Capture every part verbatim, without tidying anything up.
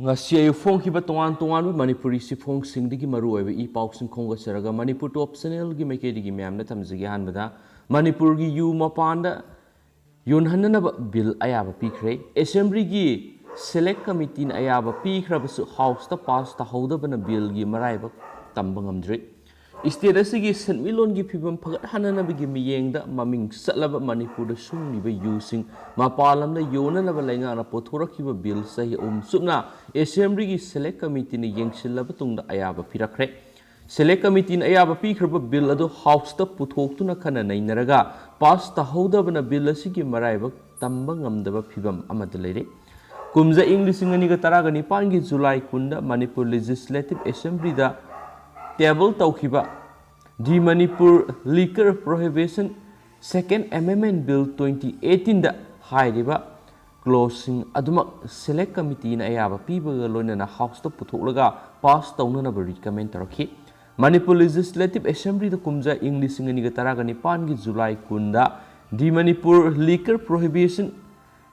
ꯉꯁꯤ ꯑꯌꯨꯛ ꯐꯣꯡꯈꯤꯕ ꯇꯣꯉꯥꯟ ꯇꯣꯉꯥꯟꯕ ꯃꯅꯤꯄꯨꯔꯤ ꯆꯦꯐꯣꯡꯁꯤꯡꯗꯒꯤ ꯃꯔꯨꯑꯣꯏꯕ ꯏ ꯄꯥꯎꯁꯤꯡ ꯈꯣꯝꯒꯠꯆꯔꯒ ꯃꯅꯤꯄꯨꯔ ꯇꯣꯞ ꯆꯦꯅꯦꯜꯒꯤ ꯃꯥꯏꯀꯩꯗꯒꯤ ꯃꯌꯥꯝꯗ ꯊꯝꯖꯒꯦ꯫ ꯑꯍꯥꯟꯕꯗ ꯃꯅꯤꯄꯨꯔꯒꯤ ꯌꯨ ꯃꯄꯥꯟꯗ ꯌꯣꯟꯍꯟꯅꯅꯕ ꯕꯤꯜ ꯑꯌꯥꯕ ꯄꯤꯈ꯭ꯔꯦ꯫ ꯑꯦꯁꯦꯝꯕ꯭ꯂꯤꯒꯤ ꯁꯦꯂꯦꯛ ꯀꯃꯤꯇꯤꯅ ꯑꯌꯥꯕ ꯄꯤꯈ꯭ꯔꯕꯁꯨ ꯍꯥꯎꯁꯇ ꯄꯥꯁ ꯇꯥꯍꯧꯗꯕꯅ ꯕꯤꯜꯒꯤ ꯃꯔꯥꯏꯕꯛ ꯇꯝꯕ ꯉꯝꯗ꯭ꯔꯤ꯫ ꯏꯁꯇꯦꯠ ꯑꯁꯤꯒꯤ ꯁꯦꯟꯃꯤꯠꯂꯣꯟꯒꯤ ꯐꯤꯕꯝ ꯐꯒꯠꯍꯟꯅꯅꯕꯒꯤ ꯃꯤꯠꯌꯦꯡꯗ ꯃꯃꯤꯡ ꯆꯠꯂꯕ ꯃꯅꯤꯄꯨꯔꯗ ꯁꯨꯡꯂꯤꯕ ꯌꯨꯁꯤꯡ ꯃꯄꯥꯟ ꯂꯝꯗ ꯌꯣꯟꯅꯅꯕ ꯂꯩꯉꯥꯛꯅ ꯄꯨꯊꯣꯔꯛꯈꯤꯕ ꯕꯤꯜ ꯆꯍꯤ ꯑꯍꯨꯝ ꯆꯨꯞꯅ ꯑꯦꯁꯦꯝꯕ꯭ꯂꯤꯒꯤ ꯁꯦꯂꯦꯛ ꯀꯃꯤꯇꯤꯅ ꯌꯦꯡꯁꯤꯜꯂꯕ ꯇꯨꯡꯗ ꯑꯌꯥꯕ ꯄꯤꯔꯛꯈ꯭ꯔꯦ꯫ ꯁꯦꯂꯦꯛ ꯀꯃꯤꯇꯤꯅ ꯑꯌꯥꯕ ꯄꯤꯈ꯭ꯔꯕ ꯕꯤꯜ ꯑꯗꯨ ꯍꯥꯎꯁꯇ ꯄꯨꯊꯣꯛꯇꯨꯅ ꯈꯟꯅ ꯅꯩꯅꯔꯒ ꯄꯥꯁ ꯇꯥꯍꯧꯗꯕꯅ ꯕꯤꯜ ꯑꯁꯤꯒꯤ ꯃꯔꯥꯏꯕꯛ ꯇꯝꯕ ꯉꯝꯗꯕ ꯐꯤꯕꯝ ꯑꯃꯗ ꯂꯩꯔꯦ꯫ ꯀꯨꯝꯖꯥ ꯏꯪ ꯂꯤꯁꯤꯡ ꯑꯅꯤꯒ ꯇꯔꯥꯒ ꯅꯤꯄꯥꯟꯒꯤ ꯖꯨꯂꯥꯏ ꯀꯨꯟꯗ ꯃꯅꯤꯄꯨꯔ ꯂꯦꯖꯤꯁꯂꯦꯇꯤꯚ ꯑꯦꯁꯦꯝꯕ꯭ꯂꯤꯗ ꯇꯦꯕꯜ ꯇꯧꯈꯤꯕ The Manipur Liquor Prohibition Second Amendment Bill twenty eighteen ꯗ ꯍꯥꯏꯔꯤꯕ ꯀ꯭ꯂꯣꯖꯁꯤꯡ ꯑꯗꯨꯃꯛ ꯁꯦꯂꯦꯛ ꯀꯃꯤꯇꯤꯅ ꯑꯌꯥꯕ ꯄꯤꯕꯒ ꯂꯣꯏꯅꯅ ꯍꯥꯎꯁꯇ ꯄꯨꯊꯣꯛꯂꯒ ꯄꯥꯁ ꯇꯧꯅꯅꯕ ꯔꯤꯀꯃꯦꯟ ꯇꯧꯔꯛꯈꯤ꯫ ꯃꯅꯤꯄꯨꯔ ꯂꯦꯖꯤꯁꯂꯦꯇꯤꯚ ꯑꯦꯁꯦꯝꯕ꯭ꯂꯤꯗ ꯀꯨꯝꯖꯥ ꯏꯪ ꯂꯤꯁꯤꯡ ꯑꯅꯤꯒ ꯇꯔꯥꯒ ꯅꯤꯄꯥꯟꯒꯤ ꯖꯨꯂꯥꯏ ꯀꯨꯟꯗ The Manipur Liquor Prohibition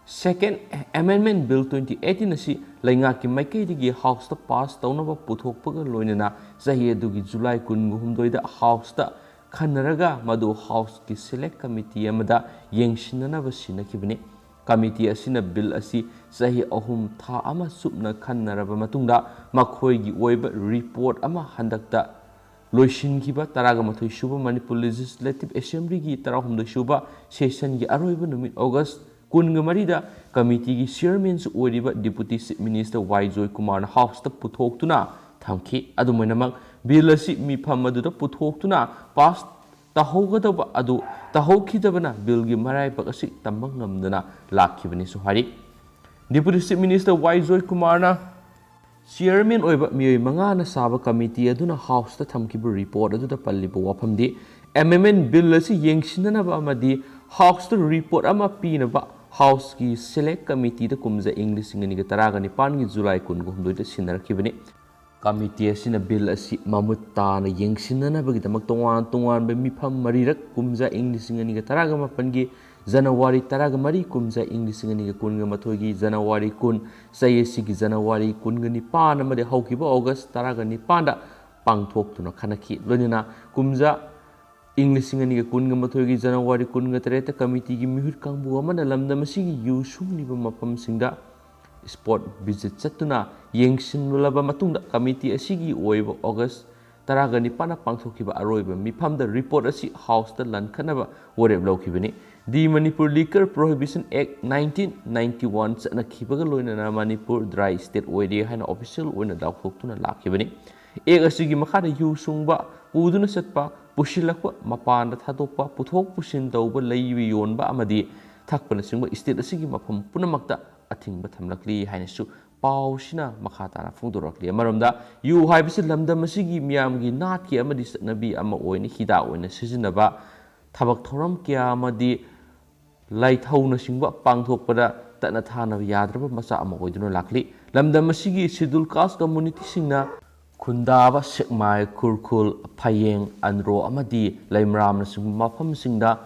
Second Amendment Bill twenty eighteen ꯑꯁꯤ ꯂꯩꯉꯥꯛꯀꯤ ꯃꯥꯏꯀꯩꯗꯒꯤ ꯍꯥꯎꯁꯇ ꯄꯥꯁ ꯇꯧꯅꯕ ꯄꯨꯊꯣꯛꯄꯒ ꯂꯣꯏꯅꯅ ꯆꯍꯤ ꯑꯗꯨꯒꯤ ꯖꯨꯂꯥꯏ ꯀꯨꯟꯒ ꯍꯨꯝꯗꯣꯏꯗ ꯍꯥꯎꯁꯇ ꯈꯟꯅꯔꯒ ꯃꯗꯨ ꯍꯥꯎꯁꯀꯤ ꯁꯦꯂꯦꯛ ꯀꯃꯤꯇꯤ ꯑꯃꯗ ꯌꯦꯡꯁꯤꯟꯅꯅꯕ ꯁꯤꯟꯅꯈꯤꯕꯅꯤ꯫ ꯀꯃꯤꯇꯤ ꯑꯁꯤꯅ ꯕꯤꯜ ꯑꯁꯤ ꯆꯍꯤ ꯑꯍꯨꯝ ꯊꯥ ꯑꯃ ꯆꯨꯞꯅ ꯈꯟꯅꯔꯕ ꯃꯇꯨꯡꯗ ꯃꯈꯣꯏꯒꯤ ꯑꯣꯏꯕ ꯔꯤꯄꯣꯔꯠ ꯑꯃ ꯍꯟꯗꯛꯇ ꯂꯣꯏꯁꯤꯟꯈꯤꯕ ꯇꯔꯥꯒ ꯃꯥꯊꯣꯏ ꯁꯨꯕ ꯃꯅꯤꯄꯨꯔ ꯂꯦꯖꯤꯁꯂꯦꯇꯤꯚ ꯑꯦꯁꯦꯝꯕ꯭ꯂꯤꯒꯤ ꯇꯔꯥꯍꯨꯝꯗꯣꯏ ꯁꯨꯕ ꯁꯦꯁꯟꯒꯤ ꯑꯔꯣꯏꯕ ꯅꯨꯃꯤꯠ ꯑꯣꯒꯁ ꯀꯨꯟꯒ ꯃꯔꯤꯗ ꯀꯃꯤꯇꯤꯒꯤ ꯆꯤꯌꯔꯃꯦꯟꯁꯨ ꯑꯣꯏꯔꯤꯕ ꯗꯤꯄꯨꯇꯤ ꯆꯤꯐ ꯃꯤꯅꯤꯁꯇꯔ ꯋꯥꯏ ꯖꯣꯏꯀꯨꯃꯥꯔꯅ ꯍꯥꯎꯁꯇ ꯄꯨꯊꯣꯛꯇꯨꯅ ꯊꯝꯈꯤ꯫ ꯑꯗꯨꯝ ꯑꯣꯏꯅꯃꯛ, ꯕꯤꯜ ꯑꯁꯤ ꯃꯤꯐꯝ ꯑꯗꯨꯗ ꯄꯨꯊꯣꯛꯇꯨꯅ ꯄꯥꯁ ꯇꯥꯍꯧꯒꯗꯕ ꯑꯗꯨ ꯇꯥꯍꯧꯈꯤꯗꯕꯅ ꯕꯤꯜꯒꯤ ꯃꯔꯥꯏꯕꯛ ꯑꯁꯤ ꯇꯝꯕ ꯉꯝꯗꯅ ꯂꯥꯛꯈꯤꯕꯅꯤꯁꯨ ꯍꯥꯏꯔꯤ꯫ ꯗꯤꯄꯨꯇꯤ ꯆꯤꯐ ꯃꯤꯅꯤꯁꯇꯔ ꯋꯥꯏ ꯖꯣꯏꯀꯨꯃꯥꯔꯅ ꯆꯤꯌꯔꯃꯦꯟ ꯑꯣꯏꯕ ꯃꯤꯑꯣꯏ ꯃꯉꯥꯅ ꯁꯥꯕ ꯀꯃꯤꯇꯤ ꯑꯗꯨꯅ ꯍꯥꯎꯁꯇ ꯊꯝꯈꯤꯕ ꯔꯤꯄꯣꯔꯠ ꯑꯗꯨꯗ ꯄꯜꯂꯤꯕ ꯋꯥꯐꯝꯗꯤ ꯑꯦꯃꯦꯟꯗꯃꯦꯟꯠ ꯕꯤꯜ ꯑꯁꯤ ꯌꯦꯡꯁꯤꯟꯅꯅꯕ ꯑꯃꯗꯤ ꯍꯥꯎꯁꯇ ꯔꯤꯄꯣꯔꯠ ꯑꯃ ꯄꯤꯅꯕ ꯍꯥꯎꯁꯀꯤ ꯁꯦꯂꯦꯛ ꯀꯃꯤꯇꯤꯗ ꯀꯨꯝꯖꯥ ꯏꯪ ꯂꯤꯁꯤꯡ ꯑꯅꯤꯒ ꯇꯔꯥꯒ ꯅꯤꯄꯥꯟꯒꯤ ꯖꯨꯂꯥꯏ ꯀꯨꯟꯒ ꯍꯨꯝꯗꯣꯏꯗ ꯁꯤꯟꯅꯔꯛꯈꯤꯕꯅꯤ꯫ ꯀꯃꯤꯇꯤ ꯑꯁꯤꯅ ꯕꯤꯜ ꯑꯁꯤ ꯃꯃꯨꯠ ꯇꯥꯅ ꯌꯦꯡꯁꯤꯟꯅꯅꯕꯒꯤꯗꯃꯛ ꯇꯣꯉꯥꯟ ꯇꯣꯉꯥꯟꯕ ꯃꯤꯐꯝ ꯃꯔꯤꯔꯛ ꯀꯨꯝꯖꯥ ꯏꯪ ꯂꯤꯁꯤꯡ ꯑꯅꯤꯒ ꯇꯔꯥꯒ ꯃꯥꯄꯟꯒꯤ ꯖꯅꯋꯥꯔꯤ ꯇꯔꯥꯒ ꯃꯔꯤ ꯀꯨꯝꯖꯥ ꯏꯪ ꯂꯤꯁꯤꯡ ꯑꯅꯤꯒ ꯀꯨꯟꯒ ꯃꯥꯊꯣꯏꯒꯤ ꯖꯅꯋꯥꯔꯤ ꯀꯨꯟ, ꯆꯍꯤ ꯑꯁꯤꯒꯤ ꯖꯅꯋꯥꯔꯤ ꯀꯨꯟꯒ ꯅꯤꯄꯥꯟ ꯑꯃꯗꯤ ꯍꯧꯈꯤꯕ ꯑꯣꯒꯁ ꯇꯔꯥꯒ ꯅꯤꯄꯥꯟꯗ ꯄꯥꯡꯊꯣꯛꯇꯨꯅ ꯈꯟꯅꯈꯤ꯫ ꯂꯣꯏꯅꯅ ꯀꯨꯝꯖꯥ ꯏꯪ ꯂꯤꯁꯤꯡ ꯑꯅꯤꯒ ꯀꯨꯟꯒ ꯃꯥꯊꯣꯏꯒꯤ ꯖꯅꯋꯥꯔꯤ ꯀꯨꯟꯒ ꯇꯔꯦꯠꯇ ꯀꯃꯤꯇꯤꯒꯤ ꯃꯤꯍꯨꯠ ꯀꯥꯡꯕꯨ ꯑꯃꯅ ꯂꯝꯗꯝ ꯑꯁꯤꯒꯤ ꯌꯨ ꯁꯨꯡꯂꯤꯕ ꯃꯐꯝꯁꯤꯡꯗ spot visit ꯆꯠꯇꯨꯅ ꯌꯦꯡꯁꯤꯜꯂꯕ ꯃꯇꯨꯡꯗ, ꯀꯃꯤꯇꯤ ꯑꯁꯤꯒꯤ ꯑꯣꯏꯕ ꯑꯣꯒꯁ ꯇꯔꯥꯒ ꯅꯤꯄꯥꯟꯗ ꯄꯥꯡꯊꯣꯛꯈꯤꯕ ꯑꯔꯣꯏꯕ ꯃꯤꯐꯝꯗ report ꯑꯁꯤ House ꯇ ꯂꯟꯈꯠꯅꯕ ꯋꯥꯔꯦꯞ ꯂꯧꯈꯤꯕꯅꯤ꯫ The Manipur Liquor Prohibition Act nineteen ninety one ꯆꯠꯅꯈꯤꯕꯒ ꯂꯣꯏꯅꯅ ꯃꯅꯤꯄꯨꯔ dry state ꯑꯣꯏꯔꯦ ꯍꯥꯏꯅ official ꯑꯣꯏꯅ ꯂꯥꯎꯊꯣꯛꯇꯨꯅ ꯂꯥꯛꯈꯤꯕꯅꯤ꯫ Act ꯑꯁꯤꯒꯤ ꯃꯈꯥꯗ ꯌꯨ ꯁꯨꯡꯕ, ꯄꯨꯗꯨꯅ ꯆꯠꯄ, ꯄꯨꯁꯤꯜꯂꯛꯄ, ꯃꯄꯥꯟꯗ ꯊꯥꯗꯣꯛꯄ, ꯄꯨꯊꯣꯛ ꯄꯨꯁꯤꯟ ꯇꯧꯕ, ꯂꯩꯕ, ꯌꯣꯟꯕ ꯑꯃꯗꯤ ꯊꯛꯄꯅꯆꯤꯡꯕ state ꯑꯁꯤꯒꯤ ꯃꯐꯝ ꯄꯨꯝꯅꯃꯛꯇ ꯑꯊꯤꯡꯕ ꯊꯝꯂꯛꯂꯤ ꯍꯥꯏꯅꯁꯨ ꯄꯥꯎꯁꯤꯅ ꯃꯈꯥ ꯇꯥꯅ ꯐꯣꯡꯗꯣꯔꯛꯂꯤ꯫ ꯑꯃꯔꯣꯝꯗ, ꯌꯨ ꯍꯥꯏꯕꯁꯤ ꯂꯝꯗꯝ ꯑꯁꯤꯒꯤ ꯃꯤꯌꯥꯝꯒꯤ ꯅꯥꯠꯀꯤ ꯑꯃꯗꯤ ꯆꯠꯅꯕꯤ ꯑꯃ ꯑꯣꯏꯅ ꯍꯤꯗꯥꯛ ꯑꯣꯏꯅ ꯁꯤꯖꯤꯟꯅꯕ, ꯊꯕꯛ ꯊꯧꯔꯝ ꯀꯌꯥ ꯑꯃꯗꯤ ꯂꯥꯏꯊꯧꯅꯆꯤꯡꯕ ꯄꯥꯡꯊꯣꯛꯄꯗ ꯇꯠꯅ ꯊꯥꯅ ꯌꯥꯗ꯭ꯔꯕ ꯃꯆꯥꯛ ꯑꯃ ꯑꯣꯏꯗꯨꯅ ꯂꯥꯛꯂꯤ꯫ ꯂꯝꯗꯝ ꯑꯁꯤꯒꯤ Scheduled Caste community ꯁꯤꯡꯅ ꯈꯨꯟꯗꯥꯕ ꯁꯦꯛꯃꯥꯏ, ꯈꯨꯔꯈꯨꯜ, ꯐꯌꯦꯡ, ꯑꯟꯗ꯭ꯔꯣ ꯑꯃꯗꯤ ꯂꯩꯃꯔꯥꯝꯅꯆꯤꯡꯕ ꯃꯐꯝꯁꯤꯡꯗ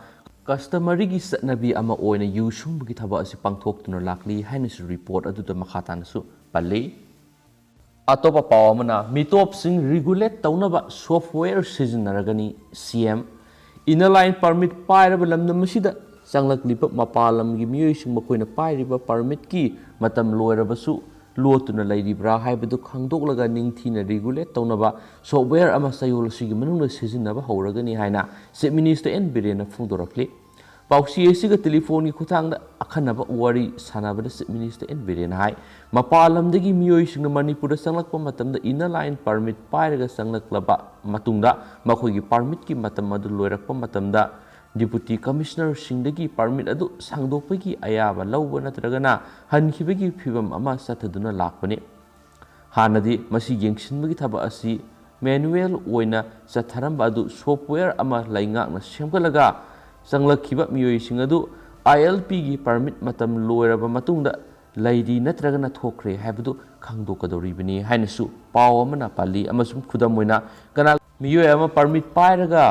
customary ꯒꯤ ꯆꯠꯅꯕꯤ ꯑꯃ ꯑꯣꯏꯅ ꯌꯨ ꯁꯨꯡꯕꯒꯤ ꯊꯕꯛ ꯑꯁꯤ ꯄꯥꯡꯊꯣꯛꯇꯨꯅ ꯂꯥꯛꯂꯤ ꯍꯥꯏꯅꯁꯨ report ꯑꯗꯨꯗ ꯃꯈꯥ ꯇꯥꯅꯁꯨ ꯄꯜꯂꯤ꯫ ꯑꯇꯣꯞꯄ ꯄꯥꯎ ꯑꯃꯅ, ꯃꯤꯇꯣꯞꯁꯤꯡ regulate ꯇꯧꯅꯕ software ꯁꯤꯖꯤꯟꯅꯔꯒꯅꯤ, C M꯫ Inner Line Permit ꯄꯥꯏꯔꯕ ꯂꯝꯗꯝ ꯑꯁꯤꯗ ꯆꯪꯂꯛꯂꯤꯕ ꯃꯄꯥꯟ ꯂꯝꯒꯤ ꯃꯤꯑꯣꯏꯁꯤꯡ ꯃꯈꯣꯏꯅ ꯄꯥꯏꯔꯤꯕ permit ꯀꯤ ꯃꯇꯝ ꯂꯣꯏꯔꯕꯁꯨ ꯂꯣꯠꯇꯨꯅ ꯂꯩꯔꯤꯕ꯭ꯔꯥ ꯍꯥꯏꯕꯗꯨ ꯈꯪꯗꯣꯛꯂꯒ ꯅꯤꯡꯊꯤꯅ regulate ꯇꯧꯅꯕ software ꯑꯃ ꯆꯌꯣꯜ ꯑꯁꯤꯒꯤ ꯃꯅꯨꯡꯗ ꯁꯤꯖꯤꯟꯅꯕ ꯍꯧꯔꯒꯅꯤ ꯍꯥꯏꯅ Chief Minister N ꯕꯤꯔꯦꯟꯅ ꯐꯣꯡꯗꯣꯔꯛꯂꯤ꯫ ꯄꯥꯎꯆꯦ ꯑꯁꯤꯒ telephone ꯒꯤ ꯈꯨꯠꯊꯥꯡꯗ ꯑꯈꯟꯅꯕ ꯋꯥꯔꯤ ꯁꯥꯟꯅꯕꯗ Chief Minister N ꯕꯤꯔꯦꯟꯅ ꯍꯥꯏ, ꯃꯄꯥꯟ ꯂꯝꯗꯒꯤ ꯃꯤꯑꯣꯏꯁꯤꯡꯅ ꯃꯅꯤꯄꯨꯔꯗ ꯆꯪꯂꯛꯄ ꯃꯇꯝꯗ Inner Line Permit ꯄꯥꯏꯔꯒ ꯆꯪꯂꯛꯂꯕ ꯃꯇꯨꯡꯗ ꯃꯈꯣꯏꯒꯤ permit ꯀꯤ ꯃꯇꯝ ꯑꯗꯨ ꯂꯣꯏꯔꯛꯄ ꯃꯇꯝꯗ Deputy Commissioner ꯁꯤꯡꯗꯒꯤ permit ꯑꯗꯨ ꯁꯥꯡꯗꯣꯛꯄꯒꯤ ꯑꯌꯥꯕ ꯂꯧꯕ ꯅꯠꯇ꯭ꯔꯒꯅ ꯍꯟꯈꯤꯕꯒꯤ ꯐꯤꯚꯝ ꯑꯃ ꯆꯠꯊꯗꯨꯅ ꯂꯥꯛꯄꯅꯤ꯫ ꯍꯥꯟꯅꯗꯤ ꯃꯁꯤ ꯌꯦꯡꯁꯤꯟꯕꯒꯤ ꯊꯕꯛ ꯑꯁꯤ manual ꯑꯣꯏꯅ ꯆꯠꯊꯔꯝꯕ ꯑꯗꯨ software ꯑꯃ ꯂꯩꯉꯥꯛꯅ ꯁꯦꯝꯒꯠꯂꯒ ꯆꯪꯂꯛꯈꯤꯕ ꯃꯤꯑꯣꯏꯁꯤꯡ ꯑꯗꯨ I L P ꯒꯤ permit ꯃꯇꯝ ꯂꯣꯏꯔꯕ ꯃꯇꯨꯡꯗ ꯂꯩꯔꯤ ꯅꯠꯇ꯭ꯔꯒꯅ ꯊꯣꯛꯈ꯭ꯔꯦ ꯍꯥꯏꯕꯗꯨ ꯈꯪꯗꯣꯛꯀꯗꯧꯔꯤꯕꯅꯤ ꯍꯥꯏꯅꯁꯨ ꯄꯥꯎ ꯑꯃꯅ ꯄꯜꯂꯤ꯫ ꯑꯃꯁꯨꯡ ꯈꯨꯗꯝ ꯑꯣꯏꯅ, ꯀꯅꯥ ꯃꯤꯑꯣꯏ ꯑꯃ permit ꯄꯥꯏꯔꯒ